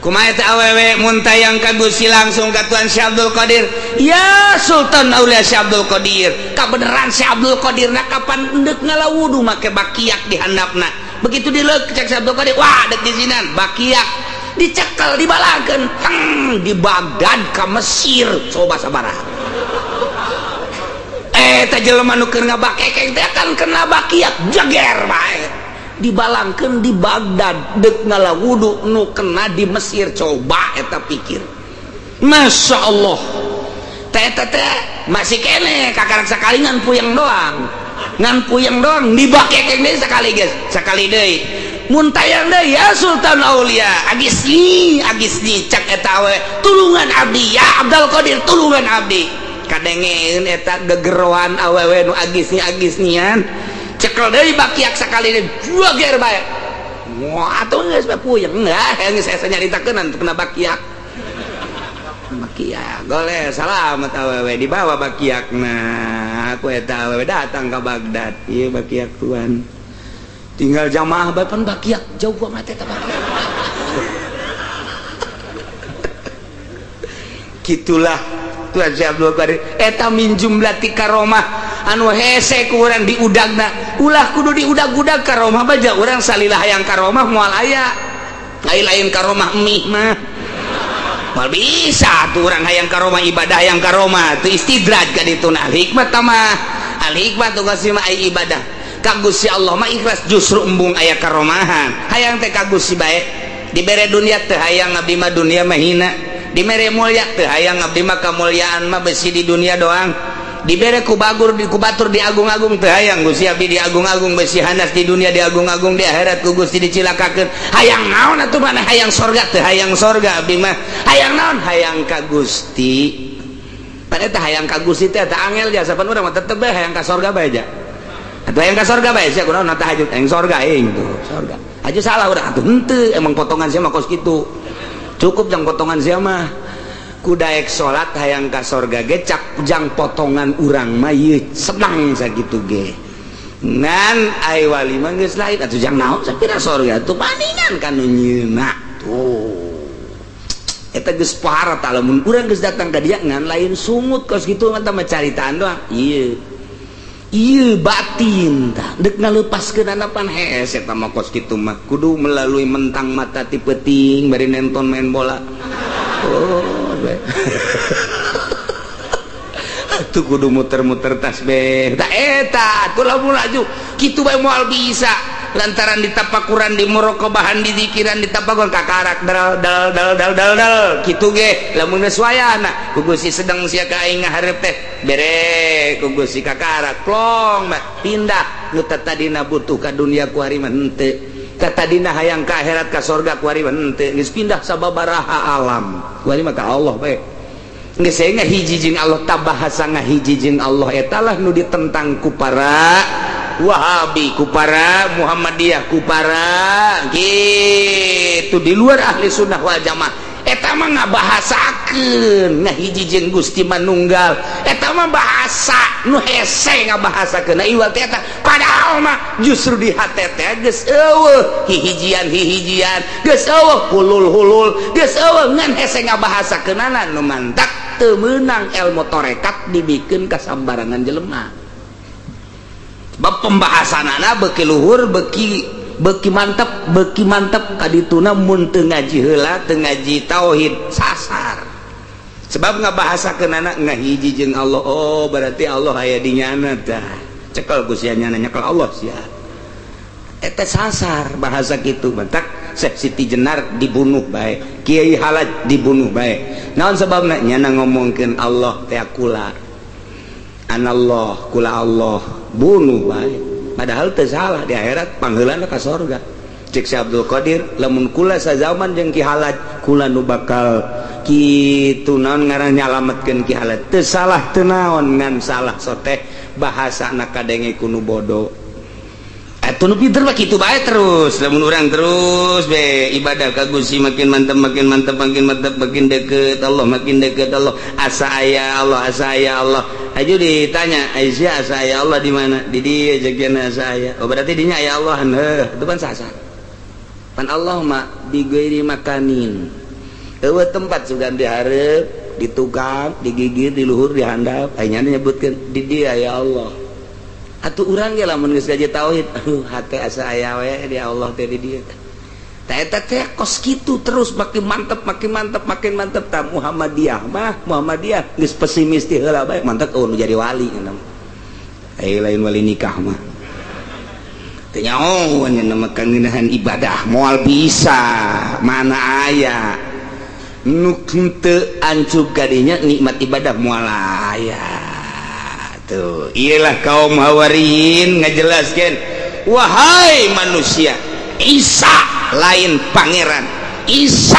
Speaker 1: Kumaha eta awewe mun tayang ka Gusti langsung ka Tuan Syekh Abdul Qadir. Ya Sultan Aulia Syekh Abdul Qadir. Kabeneran Syekh Abdul Qadir na kapan endek ngala wudu make bakiak di handapna. Begitu dileuk cek Syekh Abdul Qadir, wah dek dizinan bakiak dicekel dibalakeun teng di Baghdad ka Mesir coba sabaraha. Eta jelema nu keur ngabakekeng teh kan kena bakiak jeger bae. Dibalangkeun di Baghdad dek ngala wudu nu kena di Mesir coba eta pikir. Masya Allah. Teh teh teh masih kene kakarak sakali ngan puyeng doang. Ngan puyeng doang dibakekeng deui sakali geus, sakali deui. Mun tayang deui ya Sultan Aulia, agisni agisni cak eta we tulungan abdi ya Abdul Qadir tulungan abdi. Kadengeun eta gegeroan awewe nu agisni agisnian. Cekel deui bakiak sakali deui juager bae. Wah atuh geus bae puyeng enggak geus saya nyaritakeun anu kena bakiak. Bakiak goleh salamet awewe dibawa bakiakna. Aku eta awewe datang ka Baghdad. Ieu bakiak tuan. Tinggal jamaah bae pan bakiak jauh amat eta bakiak. Kitulah Tuan Syekh Abdul Qadir eta min jumlati karomah anu hese ku urang diudagna ulah kudu diudag-udag karomah baja urang salilah hayang karomah moal aya lain karomah mih mah moal bisa tuh urang hayang karomah ibadah hayang karomah tuh istidraj ka ditu nah hikmah mah al hikmah tuh kasih mah ibadah ka Gusti Allah mah ikhlas justru embung aya karomahan hayang teh ka Gusti bae dibere dunia teh hayang abdi mah dunia mah hina dibere mulia teh hayang abdi mah kamuliaan mah besi di dunia doang dibere ku bagur di kubatur diagung-agung teu hayang Gusti abdi diagung-agung besi hanas di dunia diagung-agung di akhirat ku Gusti dicilakakeun hayang naon atuh mana hayang sorga teu hayang sorga abdi mah hayang naon hayang ka Gusti pan eta hayang ka Gusti teh teh angel jasa pan urang mah tetep bae hayang ka sorga bae ja atuh hayang ka sorga bae sia kunaon tahajud hayang sorga aing tuh sorga aja salah urang atuh henteu emang potongan sia mah kos kitu cukup jang potongan sia mah kudaek salat hayang ka sorga ge cak jang potongan urang mah ieu senang sakitu ge ngan ai wali mah geus lain atuh jang naon sapira sorga tuh paningan ka nu nyeuna tuh eta geus pohara tah lamun urang geus datang ka dia ngan lain sungut kos kitu mah tah caritaan doang ieu ieu batin tah deuk ngalepaskeun pan hese eta mah kos kitu mah kudu melalui mentang mata ti peuting bari nonton main bola. Oh, tuh kudu muter-muter tasbih. Tak eta, tuh lamun laju kitu bae moal bisa. Lantaran ditapakuran di muraqabahan di zikiran ditapakur kakarak dal dal dal dal dal dal kitu ge lamun geus wayahna ku Gusti sedang sia ka aing ngahareup teh bere ku Gusti kakarak plong mah pindah nu tadina butuh ka dunia ku hari mah henteu tadina hayang ka akhirat ka sorga ku hari mah henteu geus pindah sababaraha alam ku hari mah ka Allah bae geus ngahiji jeung Allah tabahasa ngahiji jeung Allah eta lah nu ditentang ku para Wahabi, ku para Muhammadiyah, ku para gitu di luar ahli sunnah wal jamaah. Eta mah ngabahasakeun ngahiji jeung Gusti manunggal. Eta mah bahasa nu hese ngabahasakeun iwal teh eta. Padahal mah justru di hate teh geus eueuh hihijian-hihijian, geus eueuh hulul-hulul, geus eueuh ngan hese ngabahasakeunana nu mantak teu meunang ilmu tarekat dibikeun ka sambarangan jelema. Bab pembahasanana beuki luhur, beuki mantep kadituna mun teu ngaji heula, teu ngaji tauhid sasar. Sebab ngabahasakeunana ngahiji jeung Allah. Oh, berarti Allah aya di nyana tah. Cekel ku sia nyana nyekel Allah sia. Eta sasar bahasa kitu mantak Syekh Siti Jenar dibunuh bae, Kiai Halaj dibunuh bae. Naon sababna? Nyana ngomongkeun Allah teh kula. Anallah kula Allah, bunuh bae. Padahal teu salah di akhirat pangheulana ka sorga. Cek si Abdul Qadir, lamun kula sazaman jeung Ki Halaj, kula nu bakal kitu naon ngaran nyalametkeun Ki Halaj. Teu salah teu naon ngan salah soteh bahasana kadenge ku nu bodoh. Atuh nu pinter mah kitu bae terus. Lamun urang terus be ibadah ka Gusti makin mantep makin mantep makin mantep makin deket Allah makin deket Allah. Asa aya Allah, asa aya Allah. Aju ditanya, Aisyah asa aya Allah di mana? Di dieu jeung asa aya. Oh berarti dinya aya Allah. Heuh, itu pan sasar. Pan Allah mah bi ghairi makanin. Eueuh tempat sugan dihareup, di tukang, digigir, di luhur, di handap. Aya nyebutkeun di dieu aya Allah. Atuh urang ge lamun geus gaji tauhid, aduh hate asa aya we di Allah teh di dieu. Tah eta teh kos kitu terus makin mantep makin mantep makin mantep tah Muhammadiyah mah Muhammadiyah geus pesimis ti heula bae mantep eueuh nu jadi wali cenah. Ai lain wali nikah mah. Teu nyaho nya mah kangenahan ibadah moal bisa mana aya nu teu ancub kadinya nikmat ibadah moal aya. Tuh, iyalah kaum Hawariyin ngajelaskan, wahai manusia, Isa lain pangeran, Isa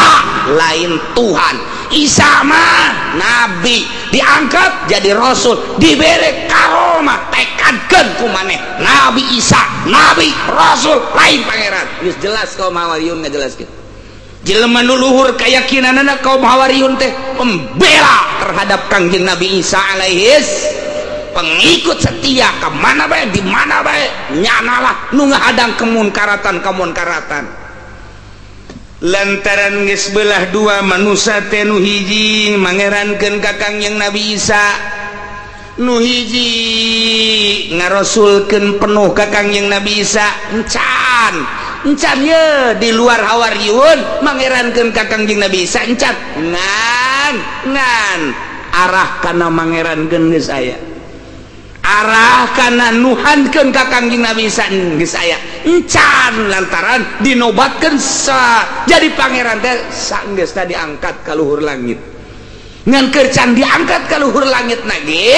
Speaker 1: lain Tuhan, Isa mah nabi, diangkat jadi rasul, diberi karomah, tekadkeun ku maneh Nabi Isa, nabi, rasul, lain pangeran. Geus jelas kaum Hawariyun ngajelaskeun. Jelema nu luhur keyakinanana kaum Hawariyun teh pembela terhadap Kangjeng Nabi Isa alaihis, pengikut setia kemana bae di mana bae nyanalah nu ngahadang kemunkaratan lantaran geus belah dua manusia teh nu hiji mangerankeun ka Kangjeng Nabi Isa, nu hiji ngarosulkeun penuh ka Kangjeng Nabi Isa. Encan encan ye di luar Hawariyun mangerankeun ka Kangjeng Nabi Isa encan ngan ngan arah kana mangerankeun geus aya, arah kana nuhankeun ka Kangjeng Nabi Isa geus aya encan lantaran dinobatkeun sa jadi pangeran teh sanggeusna diangkat ka luhur langit. Ngan keur can diangkat ka luhur langit na ge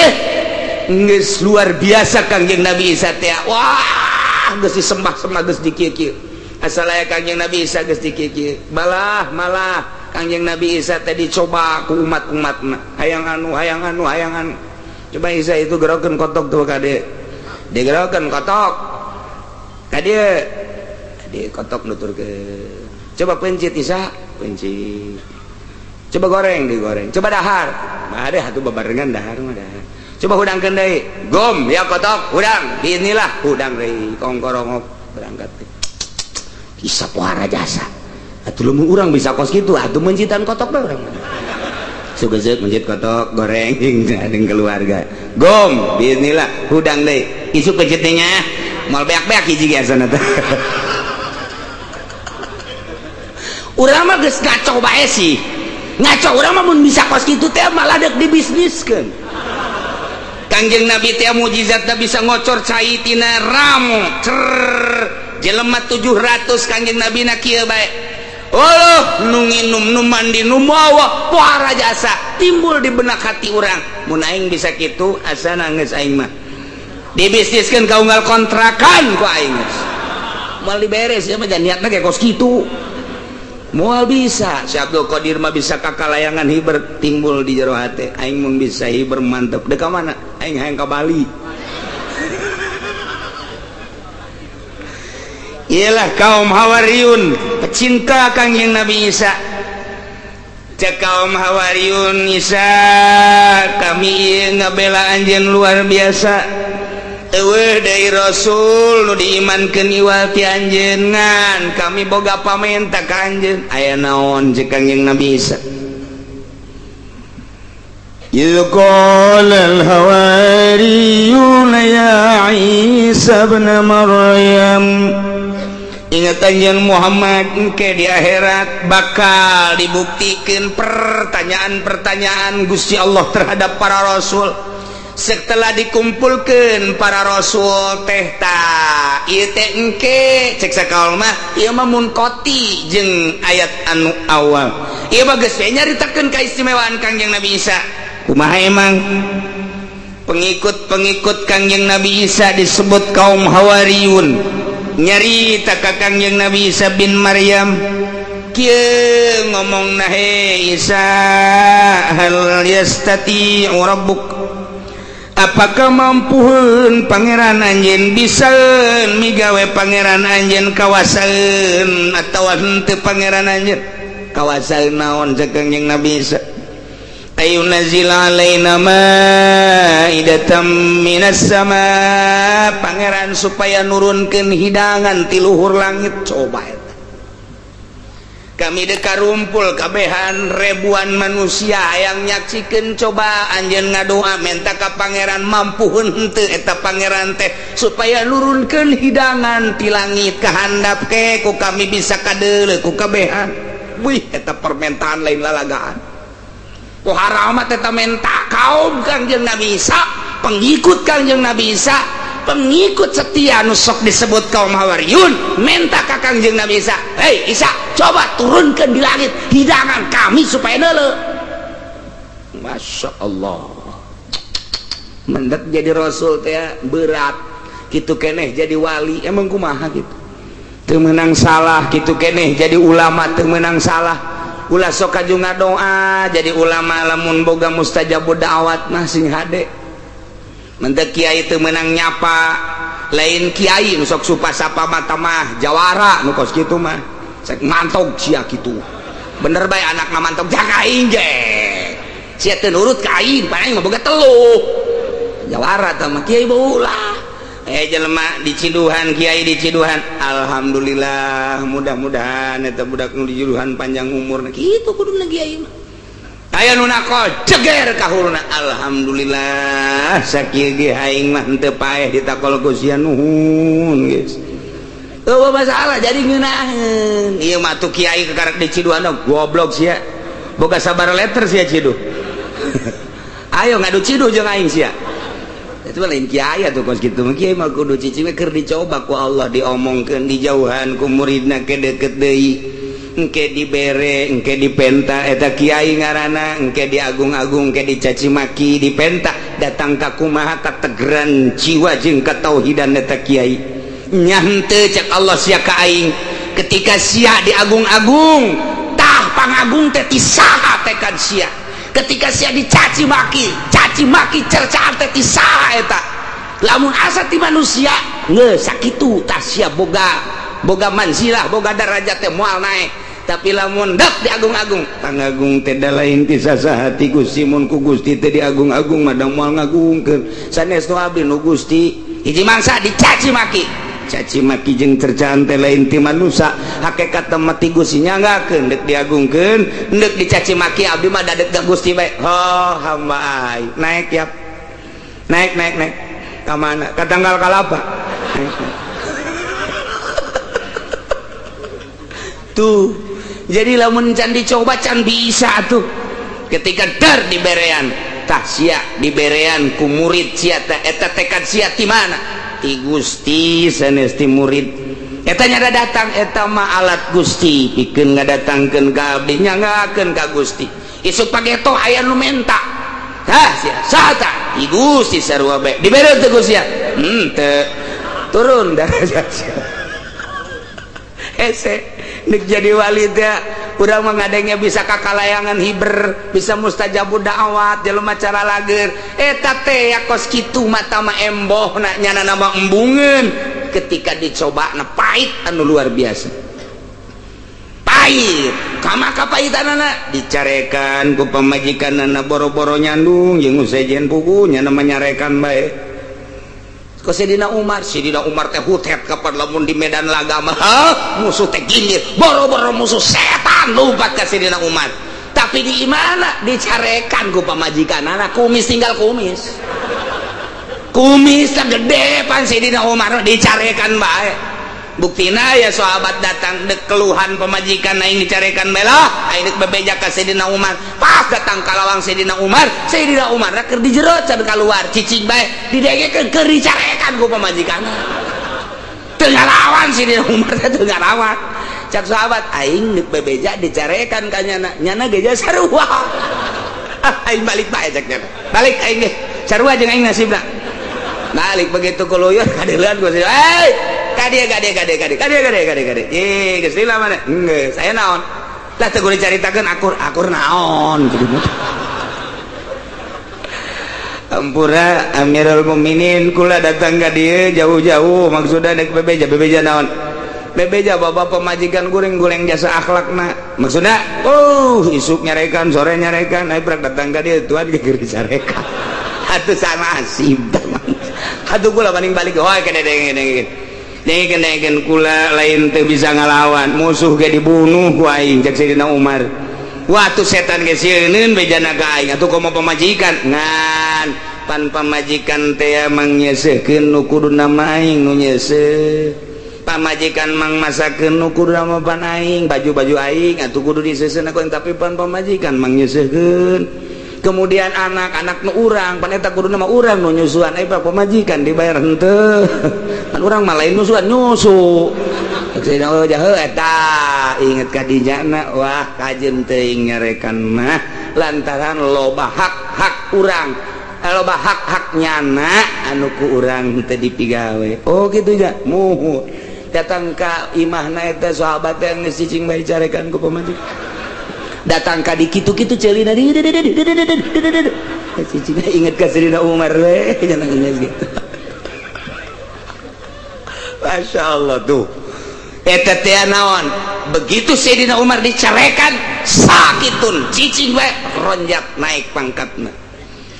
Speaker 1: geus luar biasa Kangjeng Nabi Isa teh. Wah geus disembah-sembah geus dikieu-kieu. Asal aya Kangjeng Nabi Isa geus dikieu-kieu. Malah malah Kangjeng Nabi Isa teh dicoba ku umat-umatna, hayang anu hayang anu hayang anu. Coba Isa itu gerokeun kotok tuh kade. Digerokeun kotok. Kade. Kade kotok nuturkeun. Coba pencit Isa, pencit. Coba goreng, digoreng. Coba dahar. Mah ada atuh babarengan dahar mah dahar. Coba hudangkeun deui. Gom ya kotok, hudang. Inilah hudang deui kongkorongok berangkat. Isa pohara jasa. Atuh lamun urang bisa kos kitu, atuh mencitan kotok bae urang. Sugezeuk mencit kotok goreng jeung keluarga. Gom, bismillah, hudang deui. Isuk pencitnya moal beak-beak hiji ge asana teh. Urang mah geus ngaco bae sih. Ngaco urang mah mun bisa kos kitu teh malah deuk dibisniskeun. Kangjeng Nabi teh mujizatna bisa ngocor cai tina ramo. Cer jelema 700 Kangjeng Nabi na kieu bae. Oh, nu nginum nu mandi nu mawa pohara jasa timbul di benak hati urang. Mun aing bisa kitu asana geus aing mah. Dibisniskeun ka unggal kontrakan ku aing geus. Moal diberes ya mah niatna ge kos kitu. Moal bisa. Si Abdul Qadir mah bisa kakalayangan hiber timbul di jero hate. Aing mun bisa hiber mantep. Deuk ka mana? Aing hayang ka Bali. Ialah kaum Hawariyun pecinta Kangjeng Nabi Isa. Cek kaum Hawariyun, Isa, kami ieu ngabela anjeun luar biasa. Eueuh deui rasul nu diimankeun iwal ti anjeun, ngan kami boga pamenta ka anjeun. Aya naon? Cek Kangjeng Nabi Isa. إذ قال الحواريون يا عيسى ابن مريم. Ingat anjeun Muhammad, engke di akhirat bakal dibuktikan pertanyaan-pertanyaan Gusti Allah terhadap para rasul. Setelah dikumpulkan para rasul teh, ta ieu teh engke cek sakaul mah ieu mah munqati jeung ayat anu awal. Ieu mah geus we nyaritakeun kaistimewaan Kangjeng Nabi Isa. Kumaha emang pengikut-pengikut Kangjeng Nabi Isa disebut kaum Hawariyun nyarita ka Kangjeng Nabi Isa bin Maryam kieu ngomongna, "He Isa, hal yastati'u rabbuk, apakah mampuheun pangeran anjeun, bisaeun migawe pangeran anjeun, kawasaeun atawa henteu pangeran anjeun?" "Kawasaeun naon?" cek Kangjeng Nabi Isa. "Ayunazzil alaina maidatan minas sama, pangeran supaya nurunkeun hidangan ti luhur langit." Coba eta, kami deka rumpul kabehan ribuan manusia yang nyaksikeun. Coba anjeun ngadoa menta ka pangeran, mampuheun henteu eta pangeran teh supaya nurunkeun hidangan ti langit ka handap ke ku kami bisa kadeuleu ku kabehan? Wih, eta permintaan lain lalagaan. Ku haramat eta menta kaum Kangjeng Nabi Isa, pengikut Kangjeng Nabi Isa, pengikut setia nu sok disebut kaum Hawariyun, menta ka Kangjeng Nabi Isa, "Hei Isa, coba turunkan di langit hidangan kami supaya deuleu." Masya Allah, mendak jadi rasul teh berat gitu keneh, jadi wali emang kumaha gitu teu meunang salah gitu keneh, jadi ulama teu meunang salah. Ulah sok kaju ngadoa jadi ulama, lamun boga mustajabud da'wat mah sing hade. Mentek kiai teu meunang nyapa, lain kiai nu sok supa sapa mata mah jawara nu kos kitu mah. Cek mantog sia kitu, bener bae anak mah mantog jaga aing ge sia teu nurut ka aing, pan aing mah boga teluh. Jawara tah mah kiai ulah. Jelema diciduhan, kiai diciduhan, alhamdulillah, mudah-mudahan eta budak nu diciduhan panjang umur kitu kuduna kiai mah. Aya nu nakal ceger ka huluna, alhamdulillah, sakieu ge aing mah henteu paeh ditakol ku sia, nuhun geus. Eueuh masalah jadi ngeunaheun. Ieu mah tuh kiai kakarek diciduhan, goblok sia. Boga sabar letter sia ciduh. Ayo ngadu ciduh jeung aing sia. Itu lain kiai atuh kos kitu mah. Kiai mah kudu cicing keur dicoba ku Allah, diomongkeun dijauhan ku muridna ke deket deui, engke dibere, engke dipenta, eta kiai ngaranna. Engke diagung-agung, engke dicaci maki, dipenta datang ka kumaha kategeran jiwa jeung katauhidan eta kiai. Nya henteu, cek Allah, sia ka aing ketika sia diagung-agung, tah pangagung teh ti saha tekad sia? Ketika sia dicaci maki, caci maki cercaan teh ti saha eta? Lamun asa ti manusia geus sakitu, tah sia boga boga manzilah, boga darajat teh moal naik. Tapi lamun dek diagung-agung, pangagung teh da lain ti sasaha, ti Gusti. Mun ku Gusti teh diagung-agung mah da moal ngagungkeun sanes nu abdi nu Gusti. Hiji mangsa dicaci maki, caci maki jeung cercaan teh lain ti manusia, hakikat mah ti Gusti. Nyanggakeun deuk diagungkeun, deuk dicaci maki, abdi mah dadek ka Gusti bae. Oh, hamba aing naik ya, naik naik naik ka mana? Ka tanggal kalapa. Naik, naik. Tuh, jadi lamun can dicoba can bisa tuh. Ketika dar diberean, tah sia diberean ku murid sia teh, eta tekad sia ti mana? Ti Gusti sanes ti murid. Eta nyada datang eta mah alat Gusti pikeun ngadatangkeun ka abdi, nyanggakeun ka Gusti. Isuk pageto aya nu menta, hah sia saha tah? Ti Gusti sarua bae. Dibere teu Gusti? Teu turun darajat sia. Hese nek jadi wali teh urang mah ngadengnya bisa kakalayangan hiber, bisa mustajabud da'wat, jelema cara lager eta teh ya kos kitu mata mah emboh na nyana nama embungeun. Ketika dicoba na pahit anu luar biasa. Pahit kama kapahitanana dicarekan ku pamajikanana boro-boro nyandung jeung sejen pugu nya nama nyarekan bae ku Sidina Umar. Sidina Umar teh hutet kapan lamun di medan laga mah musuh teh gingit boro-boro musuh setan lompat ka Sidina Umar. Tapi di mana dicarekan ku pamajikanana, kumis tinggal kumis, kumis gede pan Sidina Umar dicarekan bae. Buktina ya sahabat datang dek keluhan pemajikan aing dicarekan bae lah, aing dek bebeja ka Sayyidina Umar. Pas datang ka lawang Sayyidina Umar, Sayyidina Umar keur di jero can keluar, cicing bae didengekeun keur dicarekan ku pamajikan. Teu ngalawan Sayyidina Umar teh, teu ngalawan. Cak sahabat, aing dek bebeja dicarekan ka nyana, nyana ge sarua, aing balik bae. Cak nyana, balik aing ge sarua jeung aing nasibna, balik. Begitu kuluyur kadeuleun ku, "Hey, kade kade kade kade kade kade kade kade." Ih, geus lila mana geus aya naon lah teu kudu dicaritakeun, akur akur naon gitu. Ampura Amirul Mukminin, kula datang ka dieu jauh-jauh maksudna dek bebeja. Bebeja naon? Bebeja bapak pemajikan kuring goreng jasa akhlakna. Maksudna isuk nyarekan, sore nyarekan, ayo prak datang ka dieu tuan ge dicarekan atuh sama nasib atuh. Kula paling balik oh kene denge denge denge, kula lain teu bisa ngalawan musuh ge dibunuh ku aing. Cek Sayyidina Umar, waktu setan ge sieuneun bejana ka aing atuh komo pamajikan. Ngan pan pamajikan teh mangnyeuseuhkeun nu kuduna mah aing nu nyeuseuh, pamajikan mang masakeun nu kuduna mah pan aing, baju-baju aing atuh kudu diseuseun ku, tapi pan pamajikan mangnyeuseuhkeun. Kemudian anak-anak nu urang pan eta kuduna mah urang nu nyusuan, eh pamajikan dibayar henteu, pan urang mah lain nyusuan, nyusu. Oh jahe eta inget ka dinyana. Wah, kajeun teuing nyarekan mah lantaran loba hak-hak urang, loba hak-hak nyana anu ku urang teu dipigawe. Oh kitu nya. Muhu datang ka imahna eta sahabat yang geus cicing bae carekan ku pamajikan. Datang ka di kitu-kitu ceulina cicing, inget ka Sayyidina Umar we, jangan inget gitu. Masya Allah tuh eta teh naon. Begitu Sayyidina Umar dicarekan sakitun cicing we, ronjat naik pangkatna.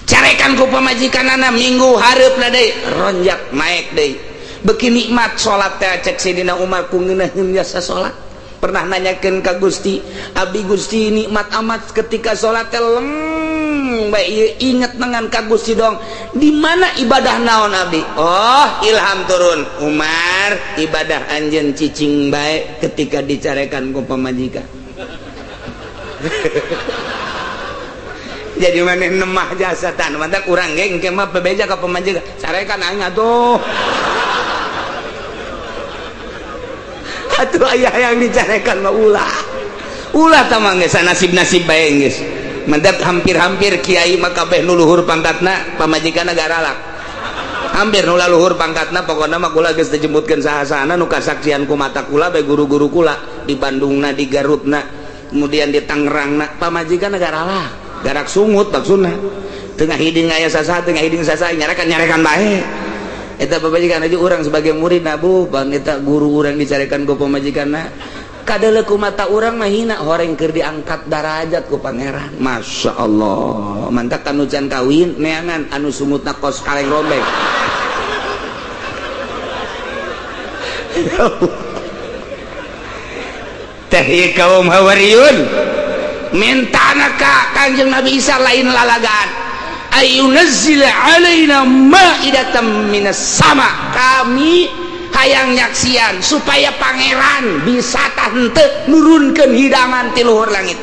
Speaker 1: Carekan ku pamajikanana minggu hareupna deui, ronjat naik deui. Beuki nikmat salat teh. Cek Sayyidina Umar, ku ngeunaheun jasa salat. Pernah nanyakeun ka Gusti, "Abdi Gusti nikmat amat ketika salat teh leng bae ieu inget dengan ka Gusti dong, di mana ibadah naon abdi?" Oh, ilham turun, "Umar, ibadah anjeun cicing bae ketika dicarekan ku pamajikan." Jadi mana nemah jasa tan mantak urang ge engke mah bebeja ka pamajikan, "Carekan aing atuh." Atuh ayah yang dicarekan mah ulah ulah tamang geus nasib-nasib bae geus. Mendak hampir-hampir kiai mah kabeh nu luhur pangkatna pamajikanna garalak, hampir nu luhur pangkatna. Pokona mah kula geus dijemputkeun saha-sahana nu kasaksian ku mata kula bae, guru-guru kula di Bandungna, di Garutna, kemudian di Tangerangna, pamajikanna garalak, garak sungut. Maksudna tengah hiding aya sasaha, tengah hiding sasaha, nyarekan nyarekan bae eta pamajikan aja. Urang sebagai murid nabu bang eta guru urang dicarekan ku pamajikanna, kadeuleu ku mata urang mah hina, horeng keur diangkat darajat ku Pangeran. Masya Allah, mantak anu can kawin neangan anu sungutna kos kaleng rombeng. Teh ieu kaum Hawariyun mintana ka Kanjeng Nabi Isa lain lalagaan, ayunazzila alaina ma'idatan minas sama, kami hayang nyaksian supaya Pangeran bisa tante nurunkeun hidangan ti luhur langit.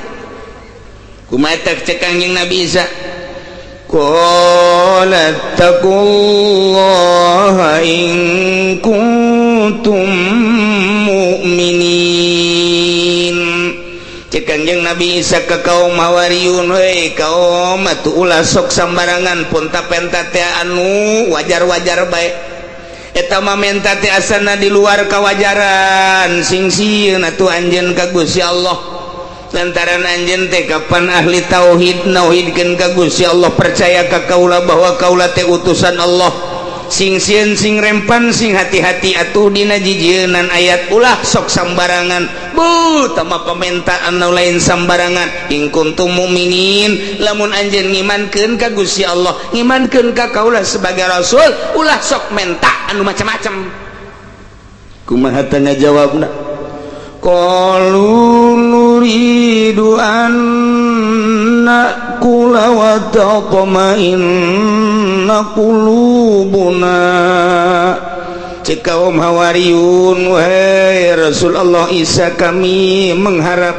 Speaker 1: Kumaha cek Kanjeng Nabi Isa? Qala taqullaha in kuntum mu'minin. Cek Kanjeng Nabi Isa ke kaum Hawariyun, "Hei kaum, atuh ulah sok sambarangan punta penta teh anu wajar-wajar bae. Eta mah menta teh asana di luar kawajaran. Sing sieun atuh anjeun ka Gusti Allah, lantaran anjeun teh kapan ahli tauhid, nauhidkeun ka Gusti Allah, percaya ka kaula bahwa kaula teh utusan Allah. Sing sieun, sing rempan, sing hati-hati atuh dina jijienan ayat, ulah sok sambarangan. Bu tama permintaan nu lain sambarangan. In kuntum mukminin, lamun anjeun ngimankeun ka Gusti Allah, ngimankeun ka kaula sebagai rasul, ulah sok menta anu macam-macam. Kumaha teh ngajawabna? Qalu nuridu an na'kula wa tatma'inna qulubuna. Cek kaum Hawariyun, wahai Rasul Allah Isa, kami mengharap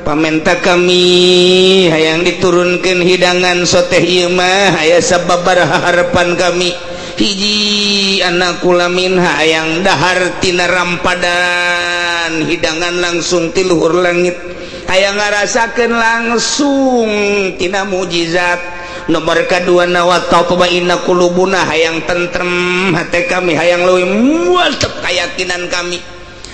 Speaker 1: pamenta kami hayang diturunkan hidangan soteh ieu mah aya sababaraha harapan kami. Hiji, an na'kula minha, hayang dahar tina rampadan hidangan langsung ti luhur langit, hayang ngarasakeun langsung tina mukjizat. Nomor kedua, wa tatma'inna qulubuna, hayang tentrem hati kami, hayang leuwih mantep keyakinan kami.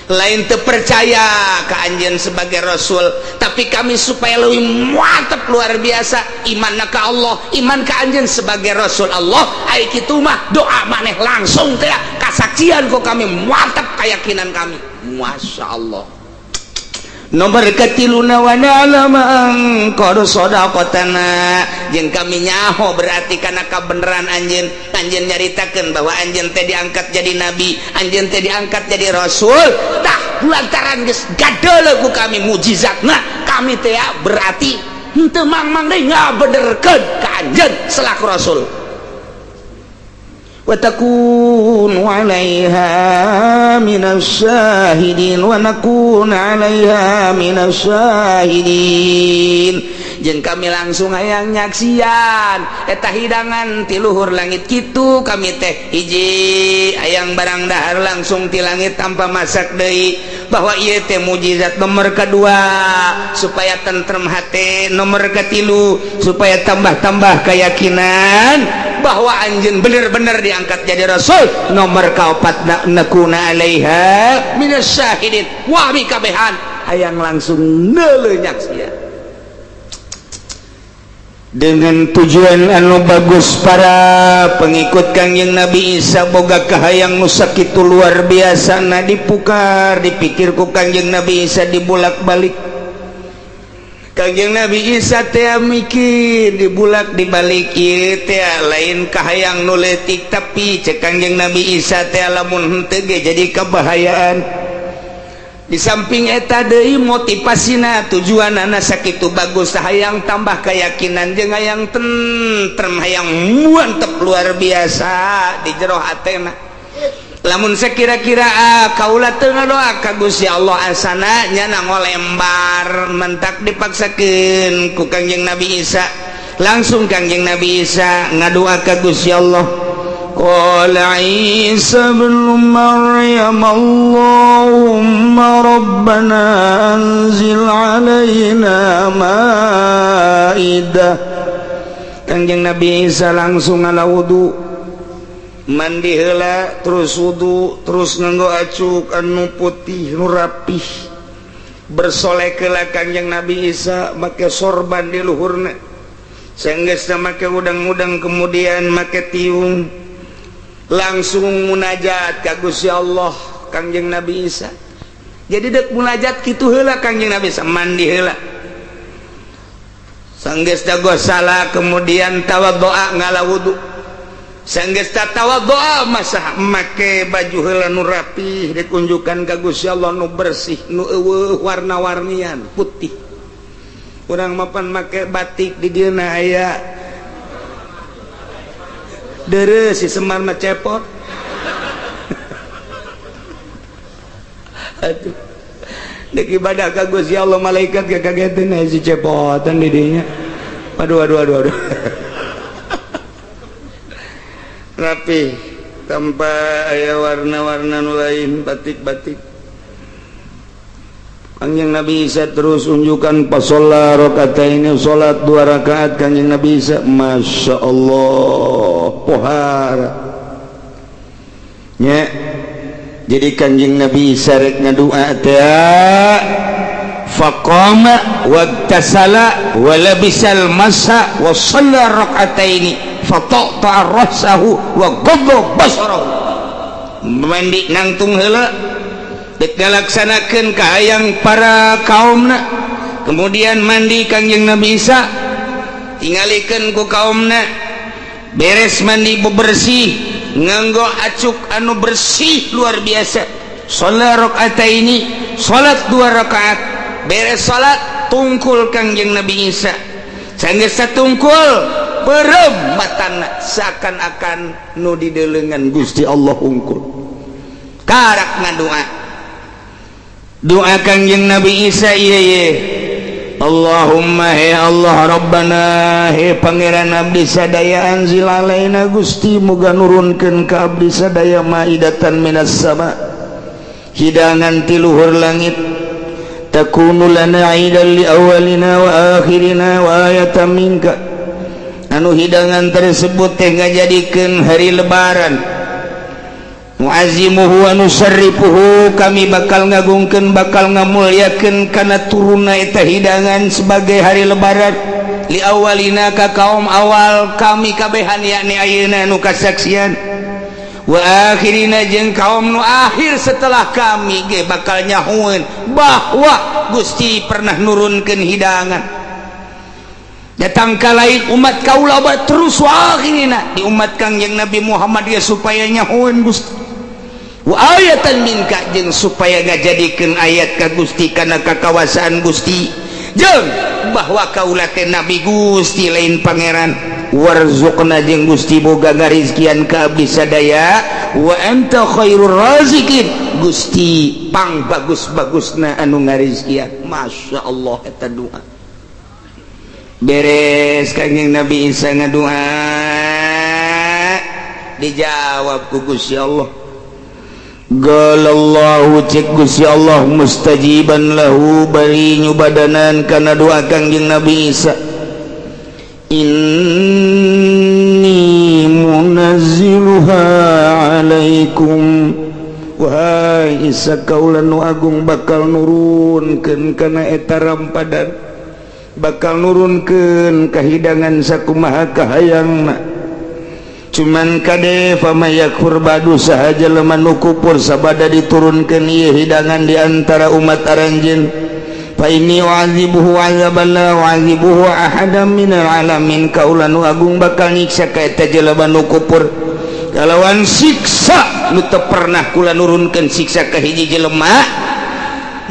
Speaker 1: Lain terpercaya ke anjeun sebagai rasul, tapi kami supaya lebih mantep luar biasa iman ke Allah, iman ke anjeun sebagai rasul Allah. Ai kitu mah doa maneh langsung teh kasaksian kok kami mantep keyakinan kami. Masya Allah. Nomor ketiluna, wa na'lama an qad shadaqtana, jeung kami nyaho berarti karena kabeneran anjeun. Anjeun nyaritakeun bahwa anjeun teh diangkat jadi nabi, anjeun teh diangkat jadi rasul. Tah, lantaran geus gadeuleu ku kami mujizatna, kami teh berarti henteu mang-mang deui ngabenerkeun ka anjeun selaku rasul. Wa takunu 'alaiha minasyahidin, wa nakuna 'alaiha minasyahidin, jeung kami langsung hayang nyaksian eta hidangan ti luhur langit kitu. Kami teh hiji, hayang barang dahar langsung ti langit tanpa masak deui, bahwa ieu teh mujizat. Nomor kedua, supaya tentrem hati. Nomor ketilu, supaya tambah-tambah keyakinan bahwa anjeun bener-bener diangkat jadi rasul. Nomor kaopat, nakuna 'alaiha minasyahidin, wah kabehan hayang langsung neuleuh nyaksian. Dengan tujuan anu bagus, para pengikut Kangjeng Nabi Isa boga kahayang nu sakitu luar biasa. Nah, dipukar dipikir ku Kangjeng Nabi Isa, dibulak-balik. Kangjeng Nabi Isa teh mikir dibulak dibalik, ieu teh lain kahayang nu leutik, tapi cek Kangjeng Nabi Isa teh lamun henteu ge jadi kebahayaan. Di samping eta deui, motivasina, tujuanana sakitu bagus, hayang tambah keyakinan jeung hayang tentrem, hayang mantep luar biasa di jero hatena. Lamun sekira-kira ah, kaula teu ngadoa ka Gusti Allah, asana nya ngolembar mentak dipaksakeun ku Kangjeng Nabi Isa. Langsung Kangjeng Nabi Isa ngadoa ka Gusti Allah. قال عيسى ابن مريم اللهم ربنا أنزل علينا مائدة. Kangjeng Nabi Isa langsung ngala wudu, mandi heula, terus wudu, terus nganggo acuk anu putih nu rapih, bersolek heula. Kangjeng Nabi Isa make sorban di luhurna. Sanggeusna make udang-udang, kemudian make tiung, langsung munajat ka Gusti Allah Kangjeng Nabi Isa. Jadi dek munajat kitu heula, Kangjeng Nabi Isa mandi heula. Sanggeus salah, kemudian tawaddoa, ngala wudu. Sanggeus tawaddoa, masa make baju heula nu rapih, dikunjukkan ka Gusti Allah nu bersih, nu euweuh warna-warnian, putih. Urang mapan make batik di dieu aya dere si Semar mah cepot. Aduh, dek ibadah ka Gusti Allah, malaikat gak kagetin si cepotan di dinya. Aduh, aduh, aduh, aduh. Rapi tanpa aya warna-warna nu lain, batik-batik. Kanjeng Nabi Isa terus unjukkan pasola ini, salat dua rakaat Kanjeng Nabi Isa. Masya Allah, pohara nya. Jadi Kanjeng Nabi Isa rek ngadua teh, faqama wagtasala wa labisal masa wa shalla raka'ataini. Fataqta rasahu wa ghadda basarahu. Mandi nangtung heula dek ngalaksanakeun kahayang para kaumna. Kemudian mandi Kangjeng Nabi Isa, tingalikeun ku kaumna. Beres mandi, bebersih, nganggo acuk anu bersih luar biasa. Salat rakaataini, salat dua rakaat. Beres salat, tungkul Kangjeng Nabi Isa. Sanggeus tungkul, beureum matana, seakan-akan nu didelengan Gusti Allah hungkul. Karak ngadua. Doa Kangjeng Nabi Isa ieu ye: Allahumma, he Allah, Rabbana, he Pangeran abdi sadaya, anzil alaina, Gusti muga nurunkeun ka abdi sadaya, maidatan minas sama, hidangan ti luhur langit, takunu lana aidan li awalina wa akhirina wa ayatan minka, anu hidangan tersebut teh ngajadikeun hari Lebaran. Muazimuhu wa nusarrifuhu, kami bakal ngagungkeun, bakal ngamulyakeun kana turunna eta hidangan sebagai hari Lebaran, li awalina, ka kaum awal kami kabehan, yakni ayeuna nu kasaksian, wa akhirina, jeung kaum nu akhir setelah kami ge bakal nyahueun bahwa Gusti pernah nurunkeun hidangan datang ka lain umat kaula terus, wa akhirina, di umat Kangjeng Nabi Muhammad ya, supaya nyahueun Gusti, wa ayatan minka, jeung supaya ngajadikeun ayat ka Gusti kana kakawasaan Gusti, jeung bahwa kaula teh nabi Gusti, lain pangeran. Warzuqna, jeung Gusti boga ngarizkian ka abdi sadaya, wa anta khairur razikin, Gusti pang bagus-bagusna anu ngarizkian. Masya Allah, eta doa. Beres Kangjeng Nabi Isa ngadoa, dijawab ku Gusti Allah. Allahu, cek Gusti Allah, mustajiban lahu, bari nyubadanan kana doa Kangjeng Nabi Isa, inni munazziluha alaikum. Wahai Isa, kaula nu agung bakal nurunkeun kana eta rampadan, bakal nurunkeun kahidangan sakumaha kahayangna. Cuman kade, faman yakfur ba'du, saha jelema nu kufur sabada diturunkeun ieu hidangan di antara umat aranjeun, fa inni u'adzibuhu 'adzaban la u'adzibuhu ahadan minal alamin, kaula nu agung bakal nyiksa ka eta jelema nu kufur kalawan siksa nu teu pernah kula nurunkeun siksa ka hiji jelema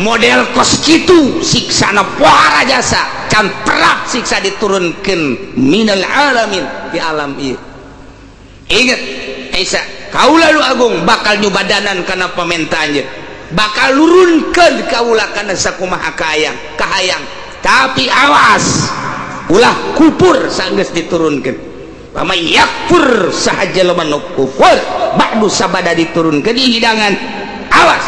Speaker 1: model kos kitu. Siksana pohara jasa, can pernah siksa diturunkeun minal alamin, di alam ieu. Ingat Isa, kaula nu agung bakal nyubadanan kana pamentaannya, bakal nurunkeun kaula kana sakumaha kahayang kahayang, tapi awas, ulah kupur sanggeus diturunkeun. Faman yakfur, saha jelema nu kufur, ba'du, sabada diturunkeun di hidangan, awas,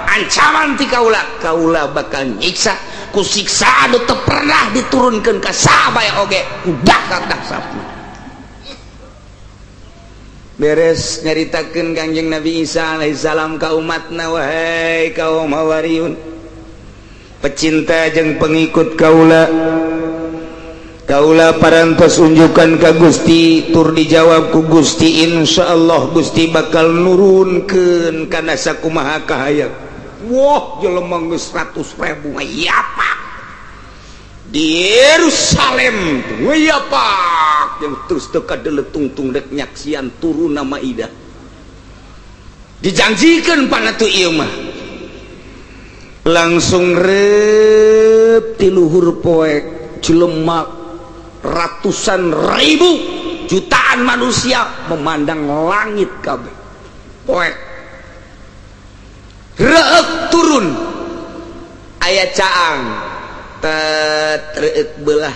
Speaker 1: ancaman ti kaula, kaula bakal nyiksa ku siksa anu teu pernah diturunkeun ka saha oge, udah dahsyatna. Beres nyaritakeun Kangjeng Nabi Isa alaihissalam ka umatna, wahai kaum Hawariyun, pecinta jeung pengikut kaula, kaula parantos unjukan ka Gusti, tur dijawab ku Gusti, insyaallah Gusti bakal nurunkeun kana sakumaha kahayang. Wah, jelema geus 100.000 pak di Yerusalem pak, yang terus teu kadeletungtung dek nyaksian turun nama Ida dijanjikan pana tuh. Ieu mah langsung rep ti luhur poek, jelema ratusan ribu, jutaan manusia memandang langit kabeh poek. Reuk turun, aya caang tet, reuk belah,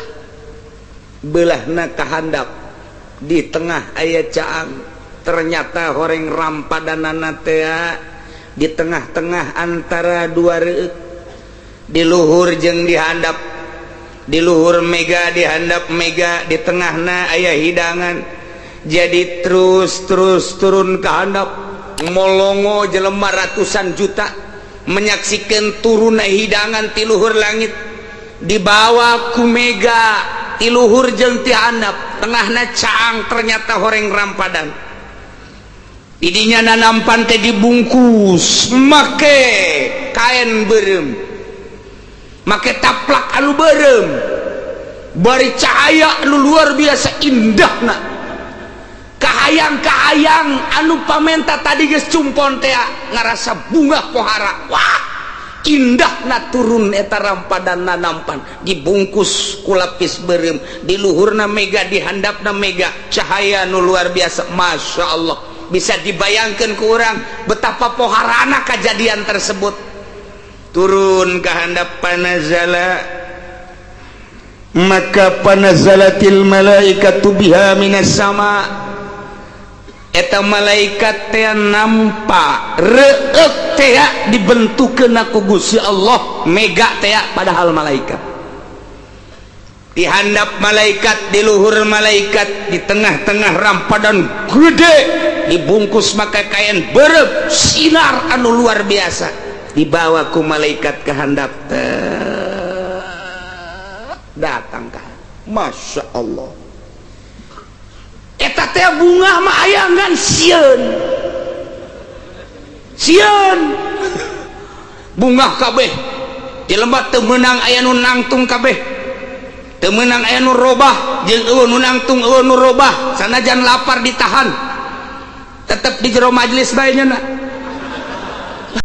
Speaker 1: belahna kahandap, di tengah aya caang. Ternyata horeng rampadanana teh di tengah-tengah antara dua reuk, di luhur jeung di handap, di luhur mega, di handap mega, di tengahna aya hidangan. Jadi terus terus turun ke handap, molongo jelema ratusan juta menyaksikan turun hidangan ti luhur langit, dibawa ku mega. Ti luhur jeung ti handap, tengahna caang, ternyata horeng rampadan. Didinya nanampan teh dibungkus make kain beureum, make taplak anu beureum, bari cahaya anu luar biasa indahna. Kahayang-kahayang anu pamenta tadi geus cumpon teh ngarasa bungah pohara. Wah, indahna turun eta rampadan nanampan dibungkus ku lapis beureum, di luhurna mega, di handapna mega, cahaya nu luar biasa. Masya Allah, bisa dibayangkan ku urang betapa poharana kejadian tersebut. Turun ke handap, panazala, maka panazalatil malaikatu biha minas sama. Eta malaikat teh nampak reuk teh dibentukkeun ku Gusti Allah mega teh, padahal malaikat di handap, malaikat di luhur, malaikat di tengah-tengah rampadan gede dibungkus maka kain beureum, sinar anu luar biasa, dibawa ku malaikat ke handap teh, datang ka. Masya Allah, eta teh bungah mah aya ngan sieun sieun. Bungah kabeh jelema, teu meunang aya nu nangtung kabeh, teu meunang aya nu robah, jeung euweuh nu nangtung, euweuh nu robah. Sanajan lapar ditahan, tetep di jero majelis bae nya.